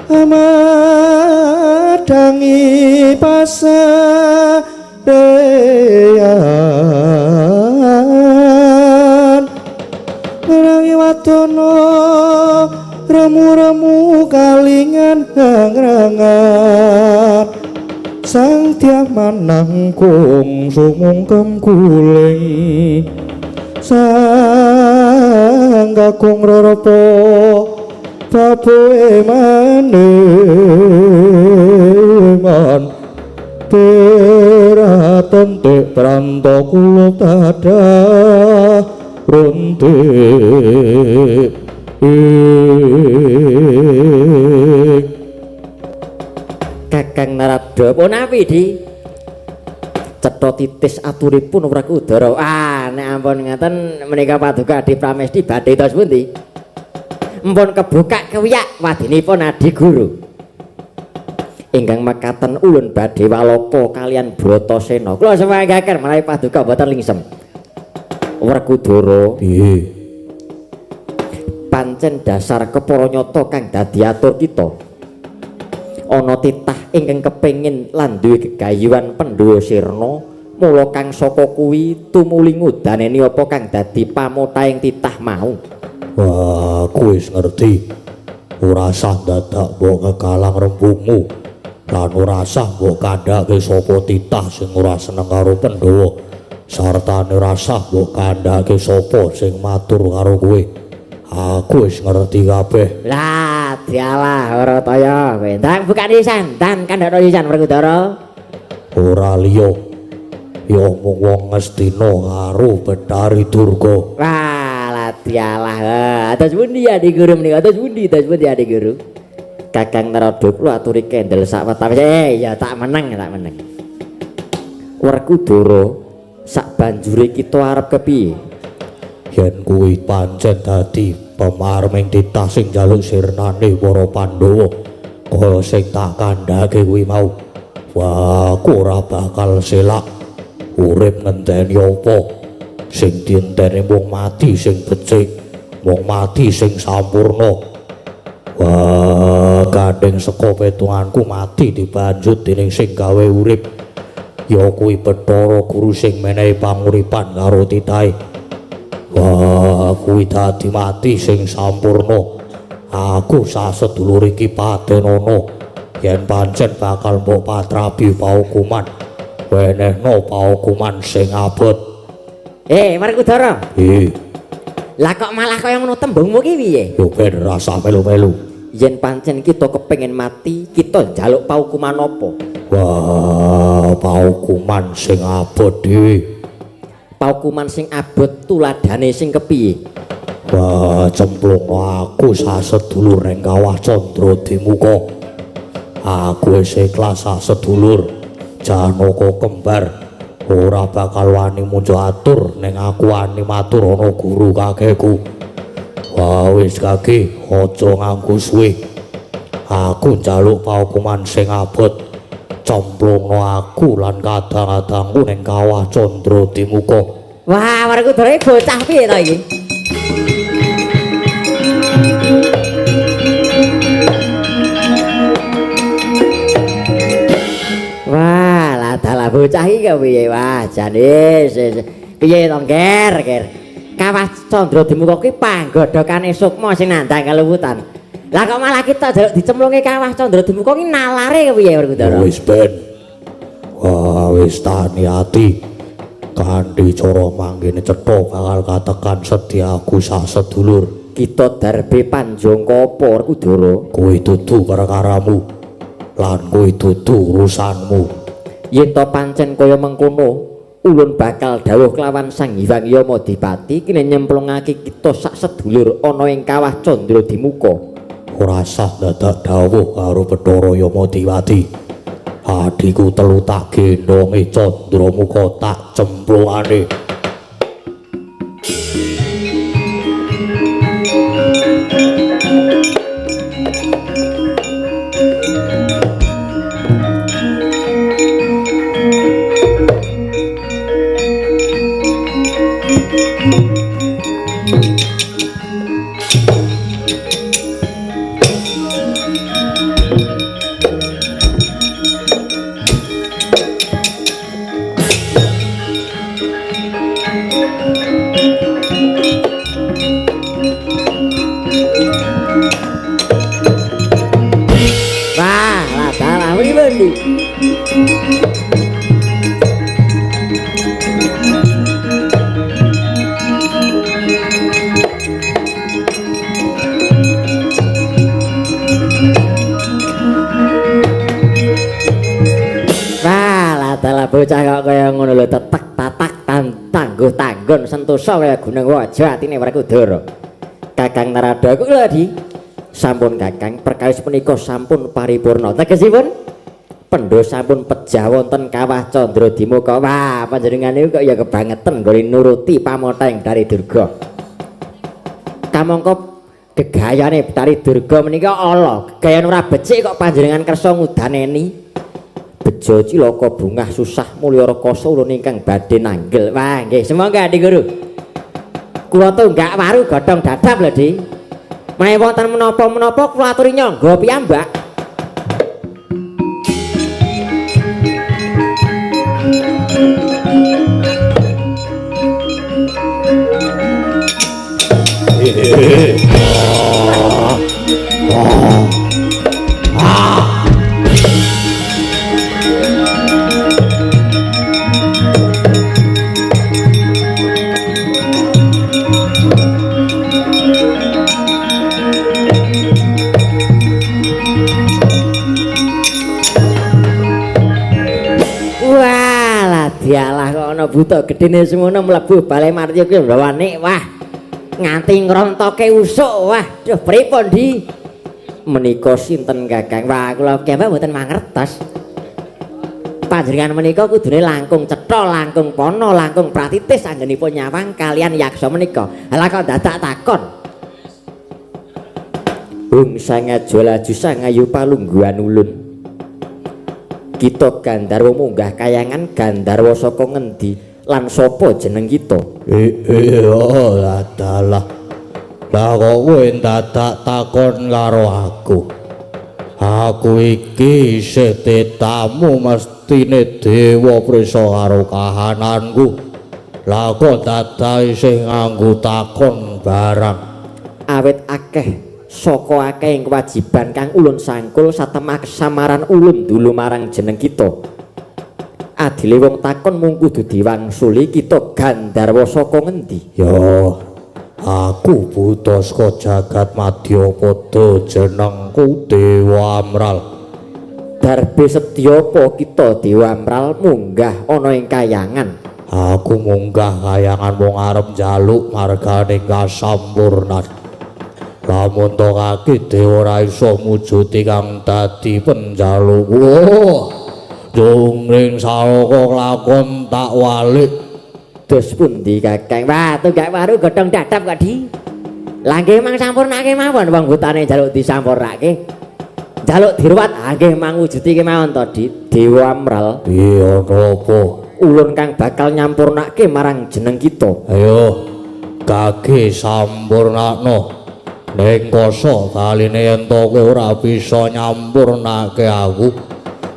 amadangi pasarean merangi wadana remu-remu kalingan hangrangan sang tiang manangkung sumungkem guling sang kakung rerepa baboe maneman peraton te pranto kula tadah ronte. Kakang Narada punawi di cetha titis aturipun Werkudara. Ah, nek ampun ngaten menika paduka Adi Pramesti badhe tos pundi? Mpun kebukak kewiyak wadinipun Adi Guru. Ingkang mekaten ulun badhe waloka kalian Bratasena. Kula semanggaken menawi paduka mboten lingsem. Werkudara, piye? Pancen dasar kepara nyata kang dadi atur kita. Ana titah ingkang kepengin lan duwe gegayuhan Pandhawa sirna, mula kang saka kuwi tumuli ngudaneni apa kang dadi pamotaing titah mau. Wah, aku wis ngerti. Ora sah dadak mbok kekalang rembugmu lan ora sah mbok kandhake sapa titah sing ora seneng karo Pandhawa. Sartane ora sah mbok kandhake sapa sing matur karo kowe. Aku wis ngerti kabeh. Lah, dialah Wertaya kowe. Ndang bukane sisan, ndang kandhakno sisan Werkudara. Ora liya. Ya mung wong Ngastina karo Bathari Durga. Wah, lah dialah. Atos pundi Adi Guru menika? Atos pundi? Atos pundi Adi Guru? Kakang Narada kula aturi kendel sak wetawis. Ya tak meneng, tak meneng. Werkudara, sak banjure kita arep kepiye? Yen kuwi pancen dadi pemarming titah sing njaluk sirnane para Pandhawa kaya sing tak kandhake kuwi mau. Wah, aku ora bakal selak urip ngenteni apa sing dienteni mung mati sing becik, mung mati sing sampurna. Wah, gandeng saka petunganku mati dibanjut dening sing gawe urip ya kuwi Bathara Guru sing menehi panguripan karo titahe. Wah, kuwi dadi mati sing sampurna. Aku sasedulur iki patenono yen pancen bakal mbok patrapi paukuman, wenehno paukuman sing abot. Werkudara. Lah kok malah kaya ngono tembungmu ki piye? Yo ben rasa melu-melu. Yen pancen kita kepengin mati, kita njaluk paukuman apa? Wah, paukuman sing abot dhewe. Paukuman sing abot tuladane sing kepiye? Wah, cemplung aku sasedulur ning kawah Candra Dimuka. Aku wis ikhlas sasedulur Janaka kembar ora bakal wani munjo atur ning aku wani matur ana guru kakekku. Wah, wis kaki aja nganggo suwe. Aku njaluk paukuman sing abot. Cemplungno aku lan kadang-kadangku ning kawah Candra Dimuka. Wah, Werkudara bocah piye to iki? Wah, lah dalah bocah iki kepiye? Wah, jane piye to, Ger, Ger? Kawah Candra Dimuka kuwi panggodhokane sukma sing nandhang kaluputan. Lah kok malah kita njaluk dicemplunge kawah Candra Dimuka ki nalare kepiye Werkudara? Wis ben. Wah, wis tani ati. Kanthi cara manggene cetha bakal katekan sedyaku sak sedulur. Kita darbe panjangka apa Werkudara? Kuwi dudu perkaramu lan kuwi dudu urusanmu. Yen to pancen kaya mengkono, ulun bakal dawuh kelawan Sang Hyang Yamadipati kene nyemplungake kita sak sedulur ana ing kawah Candra Dimuka. Ora sah dadak dawuh karo Bathara Yamadipati. Adhiku telu tak gendhonge Candramuka tak cemplungane. Wah, lah pripun iki? Wah, lah dalah bocah kok kaya ngono lho, tetek tatak tangguh tanggon sentosa kaya gunung waja atine Werkudara. Kakang Narada kuwi lho, Di. Sampun Kakang, perkawis punika sampun paripurna. Tegesipun pendha sampun pejah wonten kawah Candra Dimuka. Wah, panjenengan niku kok ya kebangetan nggone nuruti pamoteng Bathari Durga. Kamangka gegayane Bathari Durga menika ala, gegayan ora becik kok panjenengan kersa ngudaneni. Bejo cilaka bungah susah mulya rekasa ulun ingkang badhe nanggel. Wah, nggih, sumangga Adi Guru. Kula tunggak waru godhong dadap lho, Di. Menawi wonten menapa-menapa kula aturi nyangga piyambak. Wah, dialah kok ana buta gedene semono mlebu bale Martya kuwi mlawane. Wah, nganti ngrontoke usuk. Wah, duh pripun, Di? Menika sinten Kakang? Wah, kula kempe mboten mangertos. Panjenengan menika kudune langkung cetha, langkung pana, langkung pratitis anggenipun nyawang kalian yaksa menika. Lah kok dadak takon. Hung sangaja laju sangayu palungguhan ulun. Kita Gandharwa munggah kayangan Gandharwa saka ngendi lan sapa jeneng kita? Iya, dalah. Lah kok kowe dadak takon karo aku? Aku iki isih tetamu mestine dewa prisa karo kahananku. Lah kok dadak isih nganggo takon barang? Awit akeh saka akeh kewajiban kang ulun sangkul satemah kesamaran ulun dulu marang jeneng kita. Adile wong takon mung kudu diwangsuli kita Gandharwa saka ngendi? Ya, aku buta saka jagat Madyapada, jenengku Dewa Amral. Darbe setyapa kita Dewa Amral munggah ana ing kayangan? Aku munggah kayangan mung arep njaluk margane kasampurnan. Lamun to kaki dewa ora iso mujudi kang dadi penjalukku. Oh, jungring salaka lakon tak walik. Dos pundi Kakang? Wah, tunggak waru godhong dadap kok, Di. Lah nggih mang sampurnake mawon wong butane njaluk disampurnake. Njaluk diruwat, ah nggih mangwujudi kemawon to, Di. Dewa Amral. Piye ana apa? Ulun kang bakal nyampurnake marang jeneng kita. Ayo, kaki sampurnakno. Ning koso baline yen to kowe ora bisa nyampurnake aku,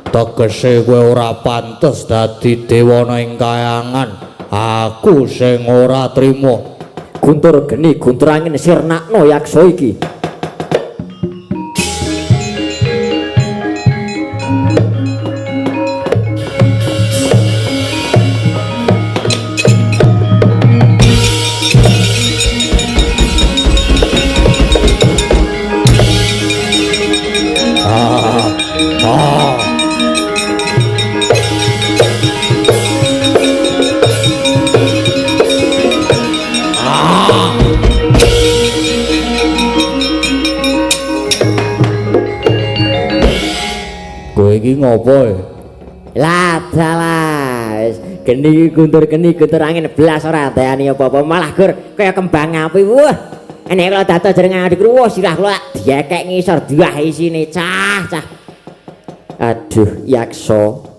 tegese kowe ora pantes dadi dewana ing kayangan. Aku sing ora trima. Guntur geni, guntur angin sirnakno yaksa iki. ngopo? Lah dalah wis geni guntur geni guntur angin blas ora andani apa-apa malah gur kaya kembang api. Wah, nek kula dados jeneng adik wah sirah kula diekek ngisor duah isine cah cah. Aduh yaksa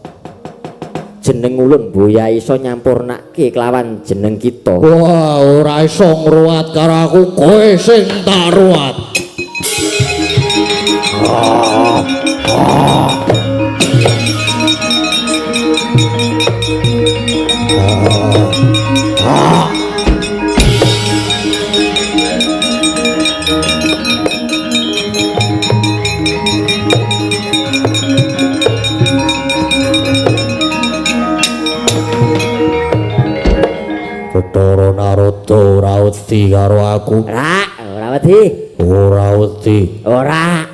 jeneng ulun boya iso nyampurnake kelawan jeneng kita. Wah, ora iso ngruwat karo aku, kowe sing tak ruwat. Bathara Narada ora wedi karo aku. Ora, ora wedi. Ora wedi. Ora.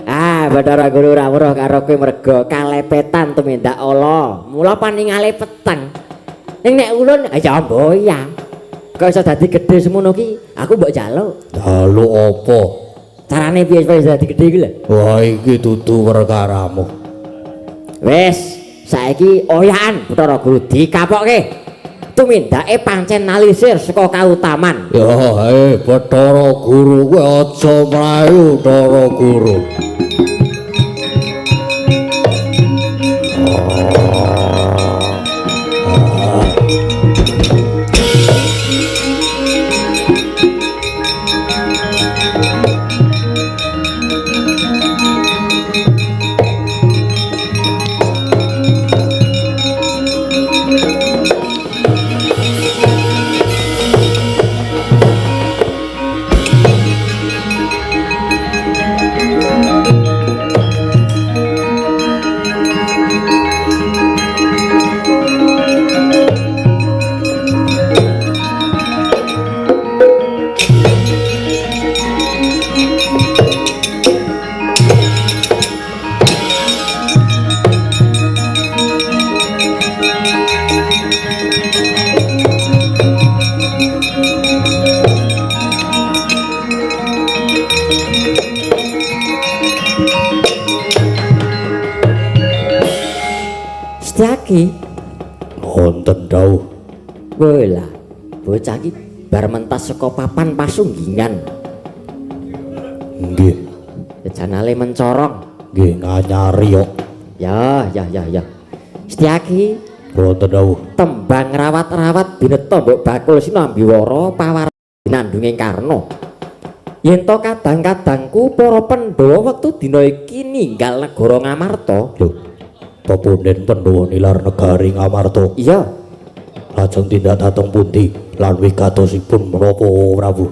Ah, Bathara Guru ora weruh karo kowe merga kalepetan tumindak ala. Mula paningale peteng. Ning nek ulun ya mboya. Kok iso dadi gedhe semono ki? Aku mbok jaluk. Jaluk apa? Carane piye supaya iso dadi gedhe iki lho? Wah, iki dudu perkaramu. Wis, saiki oyakan Bathara Guru dikapokke. Tumindake pancen nalisir saka kautaman. Ya, Bathara Guru kowe aja mlayu, Bathara Guru. Setyaki wonten dawuh. Welah, bocah iki bar mentas saka papan pasunggingan. Nggih. Janale mencorong. Nggih, nganyari kok. Ya, ya, ya, ya. Setyaki wonten dawuh. Tembang rawat-rawat bineta mbok bakul sinambiwara pawar nandunging karna. Yen to kadang-kadangku para Pandhawa wektu dina iki ninggal negara Ngamarta. Lho, pepunden Pandhawa nilar negari Ngamarta. Iya. Lajeng tindak dhateng pundi lan wigatosipun menapa Prabu?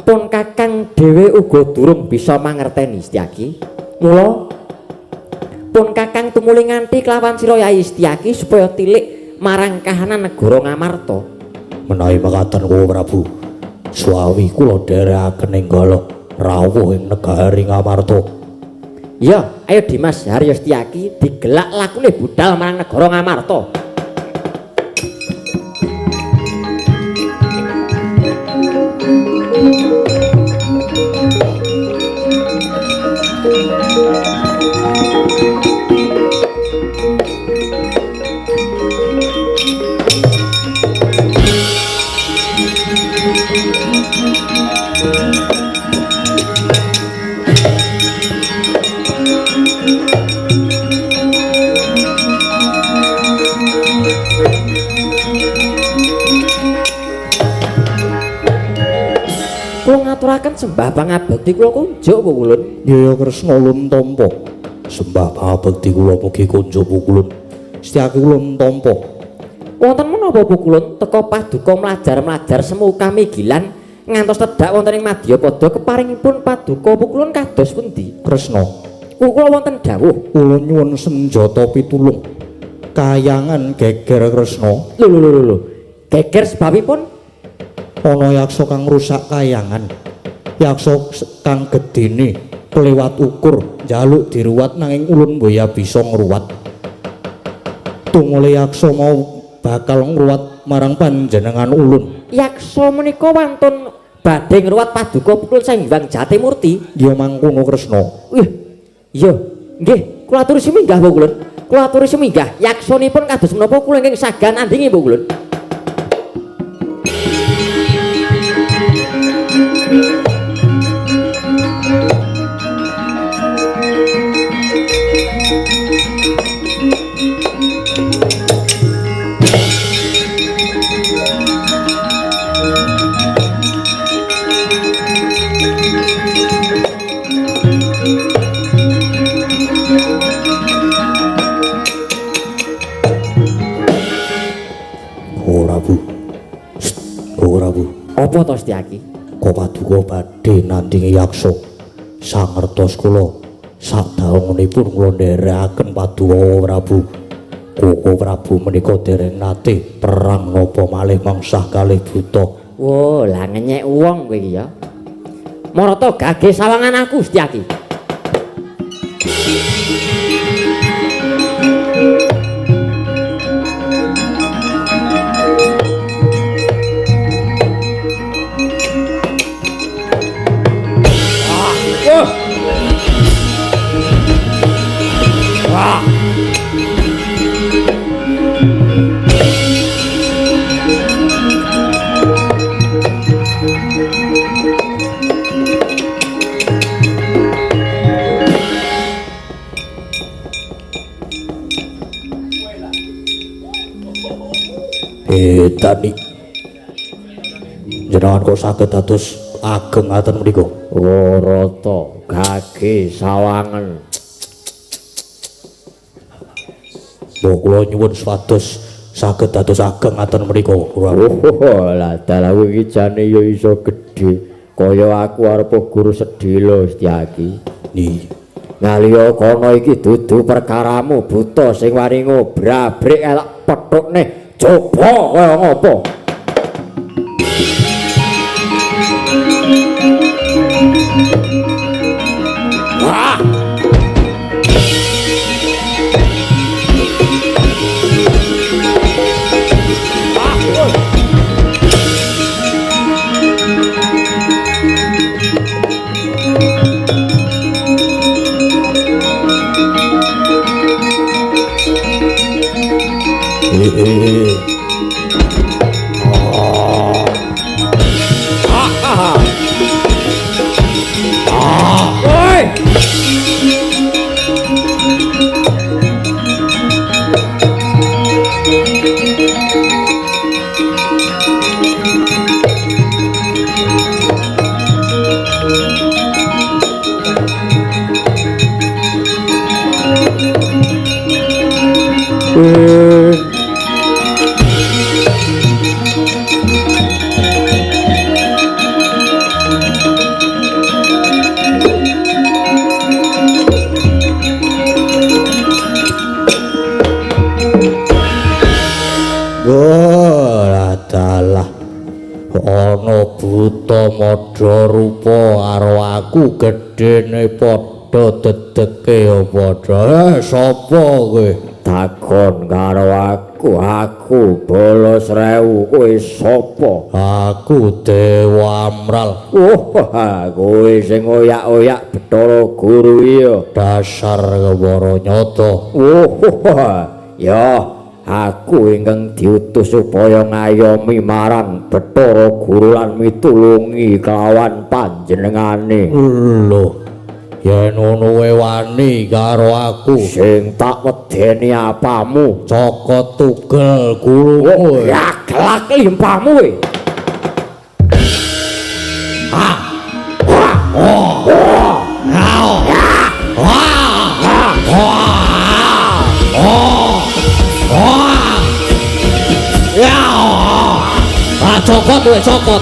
Pun kakang dhewe uga durung bisa mangerteni Setyaki. Mula pun kakang tumuli nganti kelawan sira Yai Setyaki supaya tilik marang kahanan negara Ngamarta. Menawi mekaten kula Prabu, suawi kula dherekaken enggala rawuh ing negari Ngamarta. Ya, ayo Dimas Haryo Setyaki digelak lakune budal marang negara Ngamarta. Kula ngaturaken sembah pangabekti kula kunjuk pukulun. Ya Kresna ulun tampa. Sembah pangabekti kula mugi kunjuk pukulun. Setyaki ulun tampa. Wonten menapa pukulun teka paduka mlajar-mlajar semu kamigilan ngantos tedhak wonten ing madyapada keparingipun paduka pukulun kados pundi? Kresna, kula wonten dawuh. Ulun nyuwun senjata pitulung. Kayangan geger Kresna. Lho lho lho lho. Geger sebabipun ana yaksa kang rusak kayangan. Yaksa kang gedene kelewat ukur njaluk diruwat nanging ulun mboya bisa ngruwat. Tumule yaksa mau bakal ngruwat marang panjenengan ulun. Yaksa menika wantun badhe ngruwat paduka pukul Sang Hyang Jatimurti. Ya mangkono Kresna. Wih. Iya, nggih. Kula aturi suminggah Mbok Kulun. Kula aturi suminggah. Yaksanipun kados menapa kula ingkang sagan andingi Mbok Kulun. Apa to Setyaki? Kok paduka badhe nandingi yaksa. Sangertos kula sadaunipun kula nderekaken paduka Prabu. Koko Prabu menika dereng nate perang napa malih mangsah kalih buta. Wo, lah ngenyek wong kowe iki ya. Marata gage sawangan aku Setyaki. Tani jenengan kok saged dados ageng ngaten menika? Warata gage sawangen. Mbok kula nyuwun supados saged dados ageng ngaten menika. Oh, lah dalah iki jane ya iso gedhe kaya aku arep guru sedhela Setyaki. Ni ngaliya kono iki dudu perkaramu buta sing wani ngobrabrik elek pethukne. Coba kaya ngopo? Wah! Ana buta madha rupa karo aku gedene padha dedeke ya padha. Sapa kowe? Takon karo aku, aku Bala Srewu, kowe sapa? Aku Dewa Amral. Oh, kowe sing oyak-oyak Bathara Guru iya. Dasar kewara nyata. Oh, ya. Aku ingkang diutus supaya ngayomi marang Bathara Guru lan mitulungi kelawan panjenengane. Lho, yen ngono kowe wani karo aku. Sing tak wedeni apamu? Cokot tugel gurumu. Ya kelak limpahmu kowe. Cokot kowe cokot.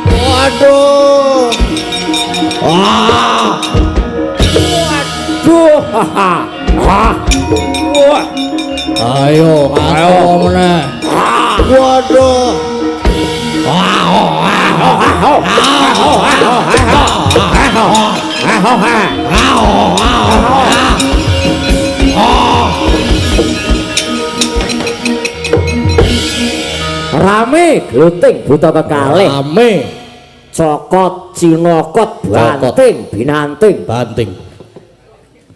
Waduh. Waduh. Wah. Ayo, ayo meneh. Waduh. Rame gluting buta kekalih. Rame cokot cinokot banting binanting banting.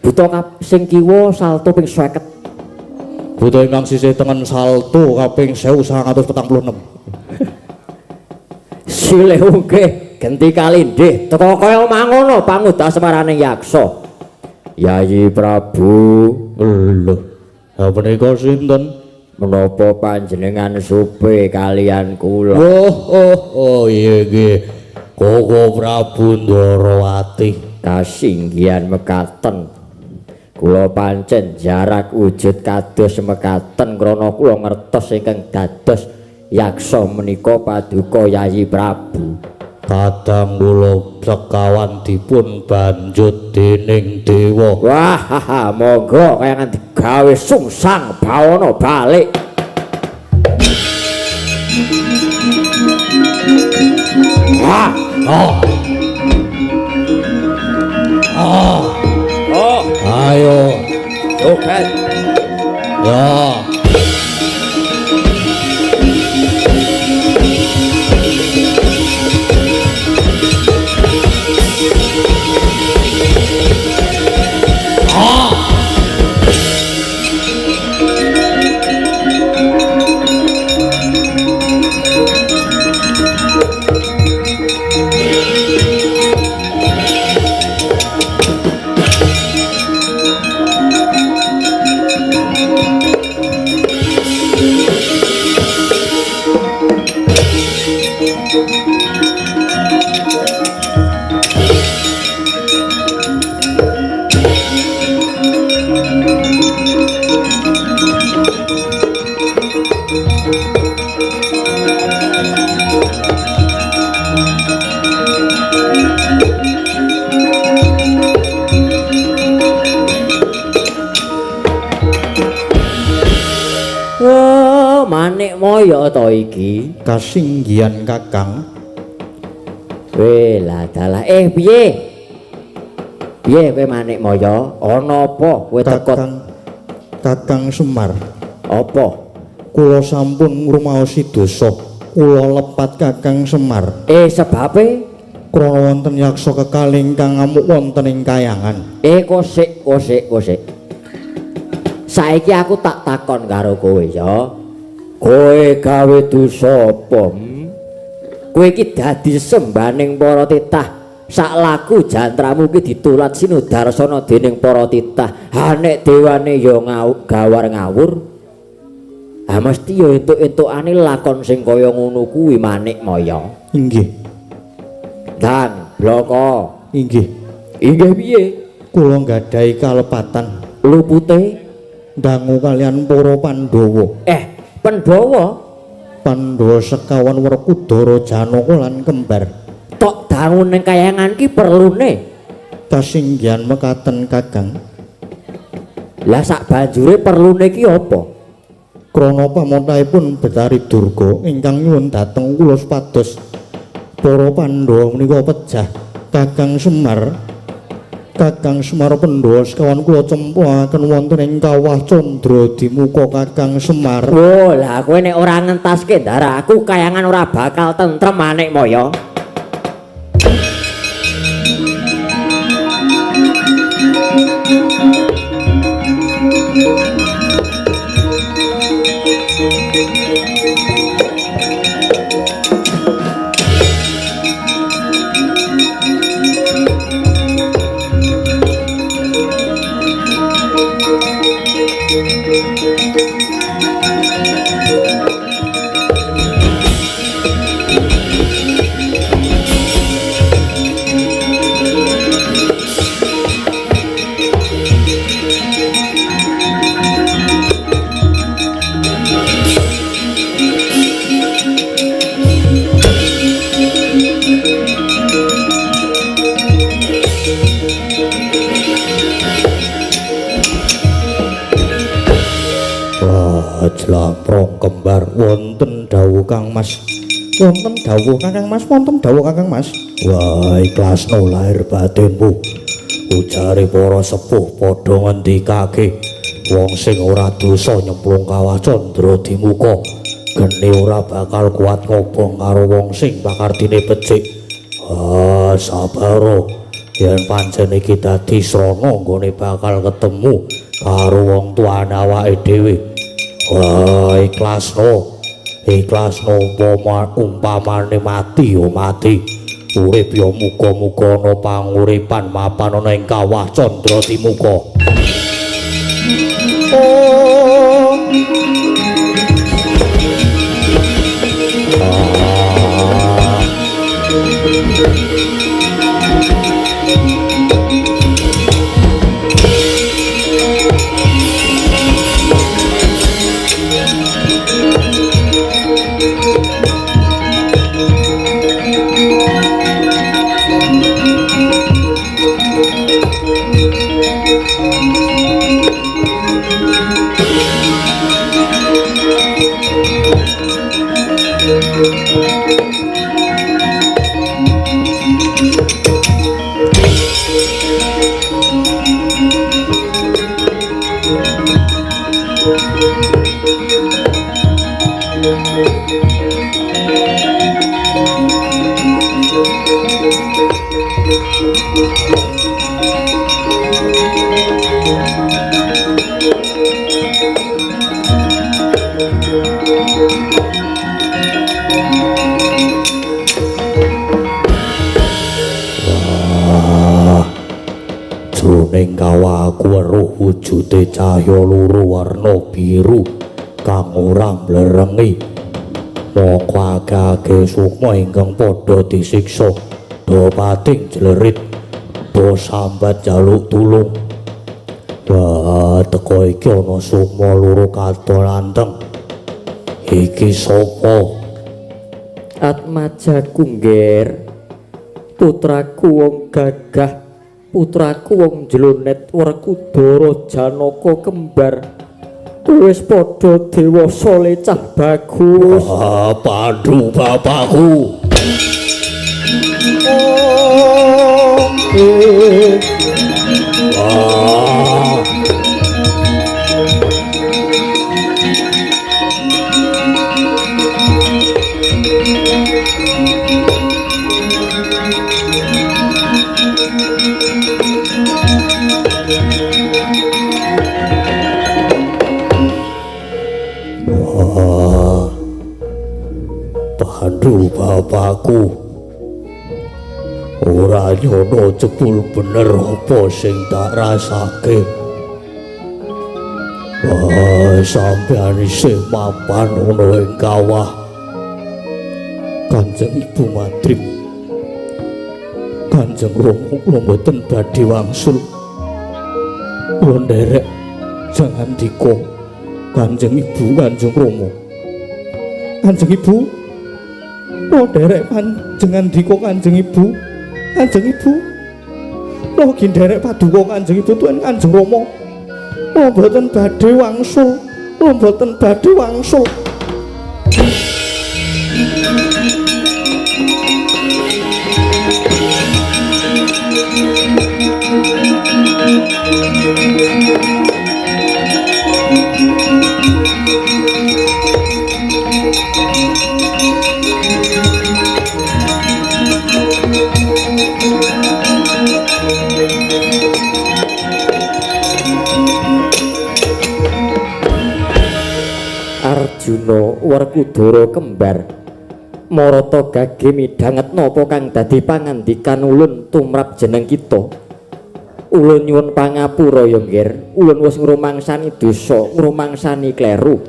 Buta sing kiwa salto ping 50. Buta ingkang sisih tengen salto kaping 1946. Silih unggih genti kalindih teka kaya mangono pangudas semaraning yaksa. Yayi Prabu, lho, ha menika sinten? Menapa panjenengan supe kalian kula? Oh, oh, oh iya nggih. Koko Prabu Ndarawati kasinggihan mekaten. Kula pancen jarak wujud kados mekaten krana kula ngertos ingkang dados yaksa menika paduka Yayi Prabu. Kadang kula sekawan dipun banjut dening dewa. Wah, monggo kaya nganti gawe sungsang bawana balik. Wah, oh. Oh. Oh. Ayo. Joget. Ya. Manik moyo to iki kasinggihan Kakang. Weh lah dalah piye? Piye kowe manik moyo? Ana apa kowe teko? Kakang Semar. Apa? Kula sampun ngrumaosi dosa. Kula lepat Kakang Semar. Sebabe krana wonten yaksa kekalih ingkang ngamuk wonten ing kayangan. Kosik kosik kosik. Saiki aku tak takon karo kowe ya. Kowe gawe dosa apa? Kowe iki dadi sembaning para titah. Sak laku jantramu iki ditulat sinudarsana dening para titah. Ha nek dewane ya gawar ngawur. Ha mesti ya entuk-entukane lakon sing kaya ngono kuwi Manik Maya. Inggih. Dan bloko. Inggih. Inggih piye? Kula nggadahi kalepatan. Lupute dangu kalian para Pandhawa. Pandhawa? Pandhawa sekawan Werkudara Janaka lan kembar. Tok dangu ning kayangan ki perlune kasinggihan mekaten Kakang. Lah sak banjure perlune ki apa? Krana pamontahipun Betari Durga ingkang nyuwun dhateng kula supados para Pandhawa menika pejah Kakang Semar. Kakang Semar Pandhawa sekawan kula cemplungaken wonten ing kawah Candra Dimuka Kakang Semar. Oh, lah kowe nek ora ngentaske ndara aku kayangan ora bakal tentrem Manik Maya. Jlamprong kembar wonten dawuh Kang Mas. Wonten dawuh Kakang Mas, wonten dawuh Kakang Mas. Wah, ikhlasno lahir batinmu. Ujare para sepuh padha ngendikake wong sing ora dosa nyemplung kawah candra dimuka geni ora bakal kuat ngobong karo wong sing pakardine becik. Ah, sabaro yen pancen iki dadi srana nggone bakal ketemu karo wong tuane awake dhewe. Wah, ikhlasno. Ikhlasno umpamane mati ya mati. Urip ya muga-muga ana panguripan mapan ana ing kawah candra dimuka. Oh. Ah. Jroning kawah aku weruh wujude cahya loro warna biru kang ora mblerengi. Mongko akeh-akeh sukma ingkang padha disiksa, do pating jlerit, do sambat jaluk tulung. Wah, teko iki ana sukma loro katon anteng. Iki sapa? Atmajaku, Ngger. Putraku wong gagah, putraku wong jlonet Werkudara Janaka kembar. Wis padha dewasa lecah bagus. Ah, Pandu bapakku. Oh, ah. Pandu bapakku, ora nyono jebul bener apa sing tak rasake. Wah, sampeyan isih mapan ana ing kawah. Kanjeng Ibu Madrim, Kanjeng Rama kula mboten badhe wangsul. Kula nderek jangan dika Kanjeng Ibu, Kanjeng Rama. Kanjeng Ibu, kula nderek panjenengan dika Kanjeng Ibu, Kanjeng Ibu. Kula ugi nderek paduka Kanjeng Ibu tuan Kanjeng Rama. Kula mboten badhe wangsul, kula mboten badhe wangsul. Arjuna Werkudara kembar marata gage midhanget napa kang dadi pangandikan ulun tumrap jeneng kita. Ulun nyuwun pangapura ya, Ngger. Ulun wis ngrumangsani dosa, ngrumangsani kleru.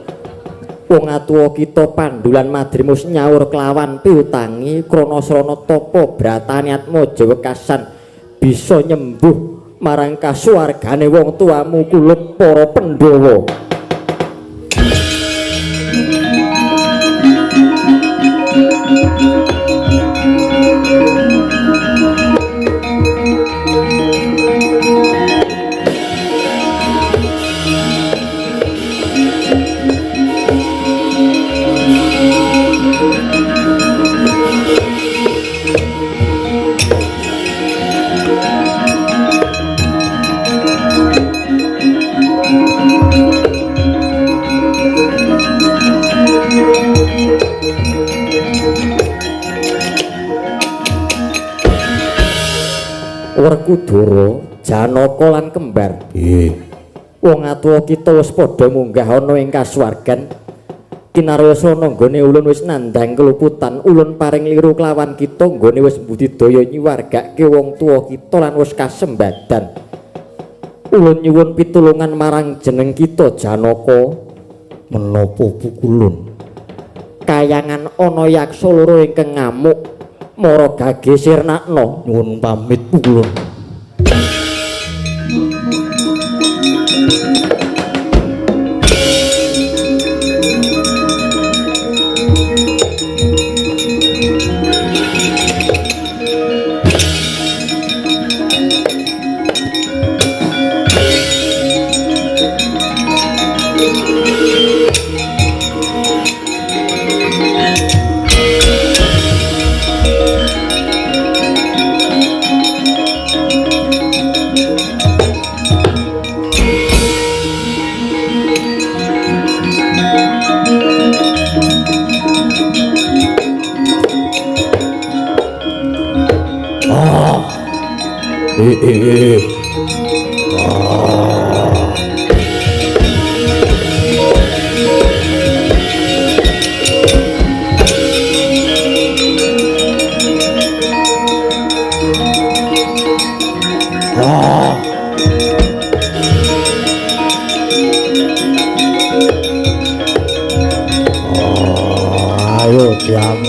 Wong atuwa kita Pandu lan Madrim wis nyaur kelawan piutangi krana srana tapa bratane Atmaja wekasan bisa nyembuh marang kasuwargane wong tuamu kulup para Pandhawa. Werkudara, Janaka lan kembar. Nggih. Wong atuwa kita wis padha munggah ana ing kasuwargan. Kinaryasana nggone ulun wis nandhang keluputan, ulun paring liru kelawan kita nggone wis mbudidaya nyuwargake wong tuwa kita lan wis kasembadan. Ulun nyuwun pitulungan marang jeneng kita Janaka. Menapa pukulun? Kayangan ana yaksa loro ingkang ngamuk mara gage sirnakna. Nyuwun pamit pukulun. Ayo diam.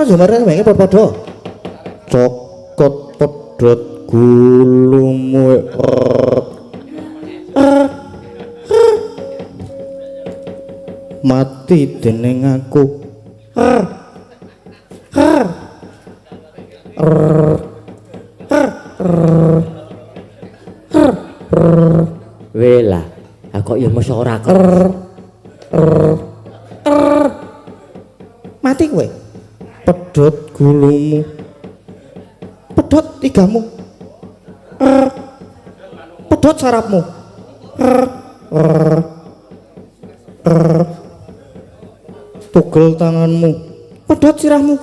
Jemare wingi padha. Cokot pedhot gulumu. Mati dening aku. Wela, kok ya mosok ora Mati kowe. Pedhot gulumu. Pedhot igamu. Pedhot sarapmu. Tugel tanganmu. Pedhot sirahmu.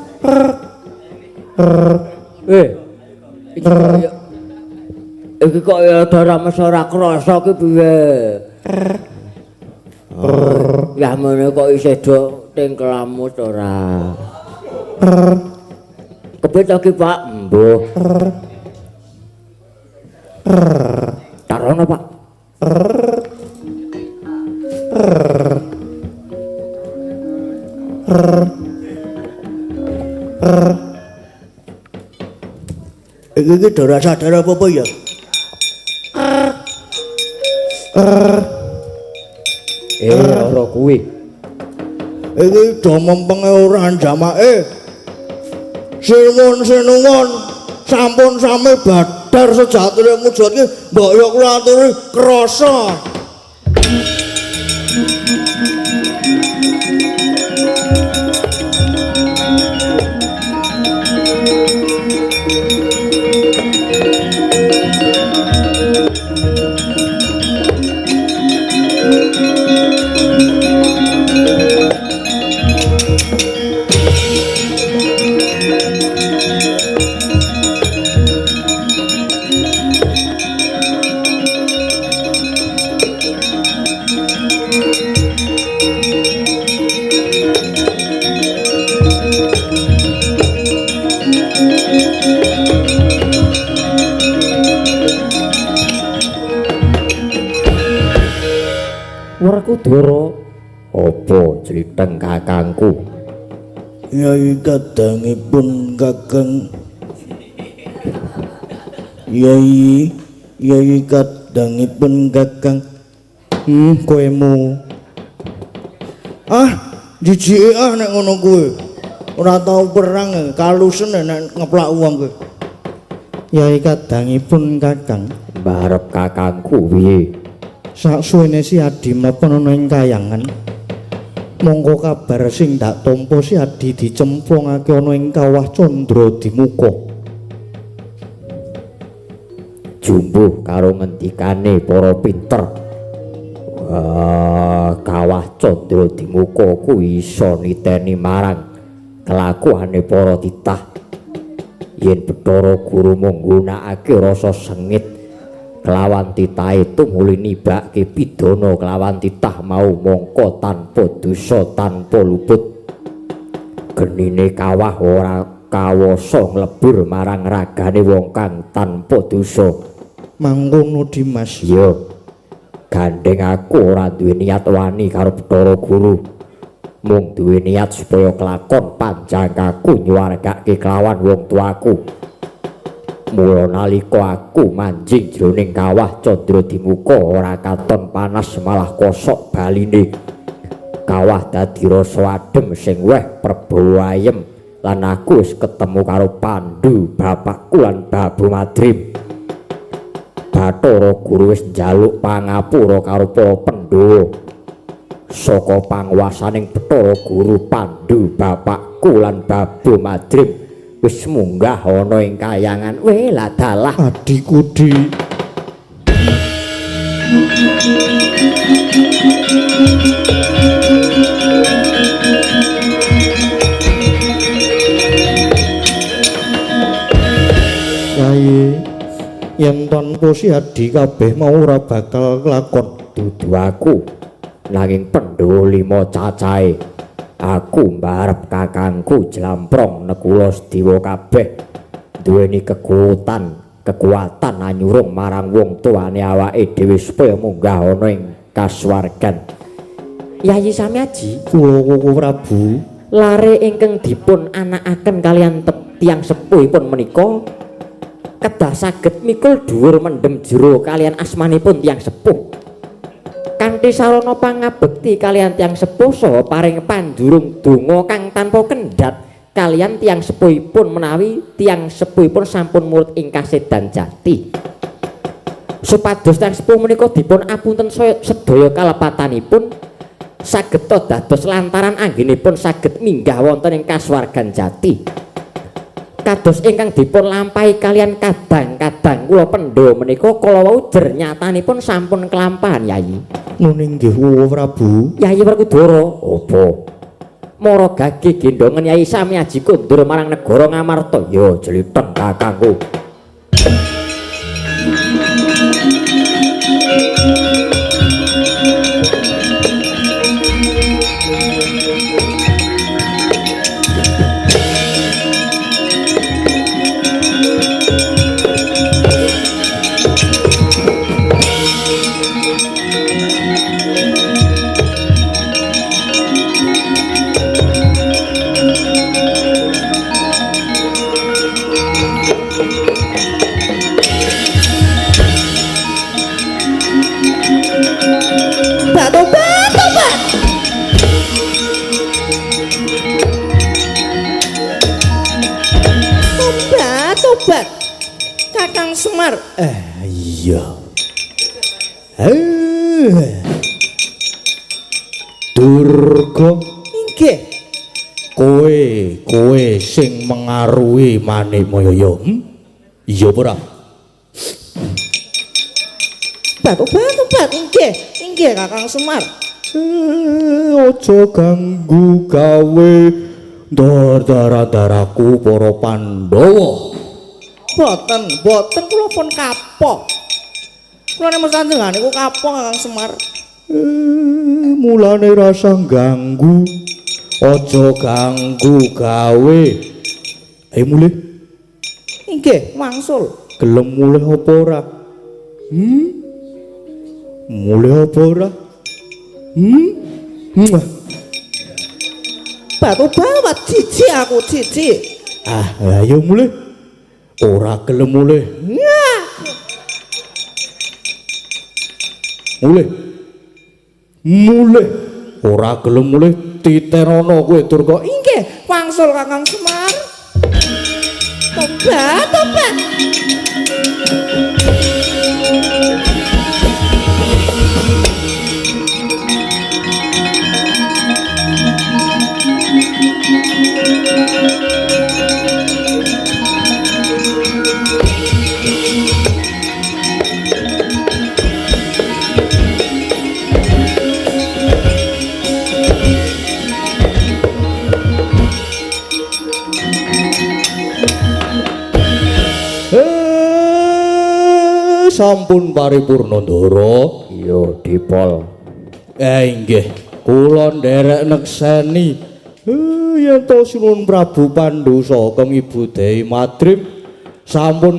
Iki kok ya ora mesti ora krasa ki piye? Ya mene kok isih do tingkelamu ora. Kepit lagi Pak, mbuh. Tarono Pak. Iki iki ora sadar apa-apa ya? Ora kuwi. Iki do mempenge ora njamake. Sinuwun sinuwun sampun sami badar sejatine mujud iki mbok yo kula aturi krasa. Werkudara, apa jliteng kakangku? Yai kadangipun kakang. Yai, yai kadangipun kakang. Koemu. Ah, jijike ah nek ngono kuwi. Ora tau perang, kalusen nek ngeplak wong kuwi. Yai kadangipun Kakang. Barep kakangku piye? Saksuwene si Adi mapan ana ing kayangan. Mongko kabar sing dak tampa si Adi dicemplungake ana ing kawah Candra Dimuka. Jumbuh karo ngendikane para pinter. Kawah Candra Dimuka kuwi iso niteni marang kelakuane para titah. Yen Bathara Guru menggunakake rasa sengit kelawan titahe tumuli nibake pidana kelawan titah mau mongko tanpa dosa tanpa luput. Genine kawah ora kawasa nglebur marang ragane wong kang tanpa dosa. Mangkono Dimas. Iya. Gandeng aku ora duwe niat wani karo Bathara Guru. Mung duwe niat supaya kelakon panjangkaku nyuwargake kelawan wong tuaku. Mula nalika aku manjing jroning kawah Candra Dimuka ora katon panas malah kosok baline. Kawah dadi rasa adem sing weh perbawa ayem lan aku wis ketemu karo Pandu bapakku lan Babu Madrim. Bathara Guru wis njaluk pangapura karo para Pandhawa. Saka panguwasaning Bathara Guru Pandu bapakku lan Babu Madrim wis munggah ana ing kayangan. Weh ladalah adikku Di. Yai, yen tanpa si Adi kabeh mau ora bakal kelakon. Dudu aku nanging Pandhawa lima cacahe. Aku mbarep kakangku Jlamprong Nekula Sediwa kabeh duweni kekuatan anyurung marang wong tuane awake dhewe supaya munggah ana ing kasuwargan. Yayi Samyaji, kula Koko Prabu, lare ingkang dipun anakaken kalian tiyang sepuhipun menika kedah saged mikul dhuwur mendem jero kalian asmanipun tiyang sepuh. Kanthi sarana pangabekti kalian tiyang sepuh saha paring panjurung donga kang tanpa kendhat kalian tiyang sepuhipun menawi tiyang sepuhipun sampun murut ing kasedan jati. Supados tiyang sepuh menika dipun apunten sedaya kalepatanipun saged dados lantaran anggenipun saged minggah wonten ing kasuwargan jati. Kados ingkang dipun lampahi kalian kadang-kadang kula Pandhawa menika kala wau jernyatanipun sampun kelampahan Yayi. Nun inggih Koko Prabu. Yayi Werkudara, apa? Mara gage gendongan Yayi Samyaji kondur marang negara Ngamarta. Ya jliten kakangku. Tobat. Kakang Semar. Iya. Durga, inggih. Kowe sing mengaruhi Manikmaya. Iya apa ora? Tobat, inggih. Inggih Kakang Semar. Aja ganggu gawe darah-darahku para Pandhawa. Boten, boten kula pun kapok. Kula nek panjenengan niku kapok Kakang Semar. Mulane rasa ganggu. Aja ganggu gawe. Ayo mulih. Inggih, wangsul. Gelem mulih apa ora? Mulih apa ora? Batu bawat jijik aku jijik. Ah, ayo mulih. Ora gelem mulih. Mulih. Mulih ora gelem mulih titenono kowe Durga. Inggih, wangsul Kakang Semar. Tobat, tobat. Sampun paripurna Ndara. Iya, Dipol. Inggih, kula nderek nekseni. Yen to Sinuwun Prabu Pandu saha Keng Ibu Dewi Madrim sampun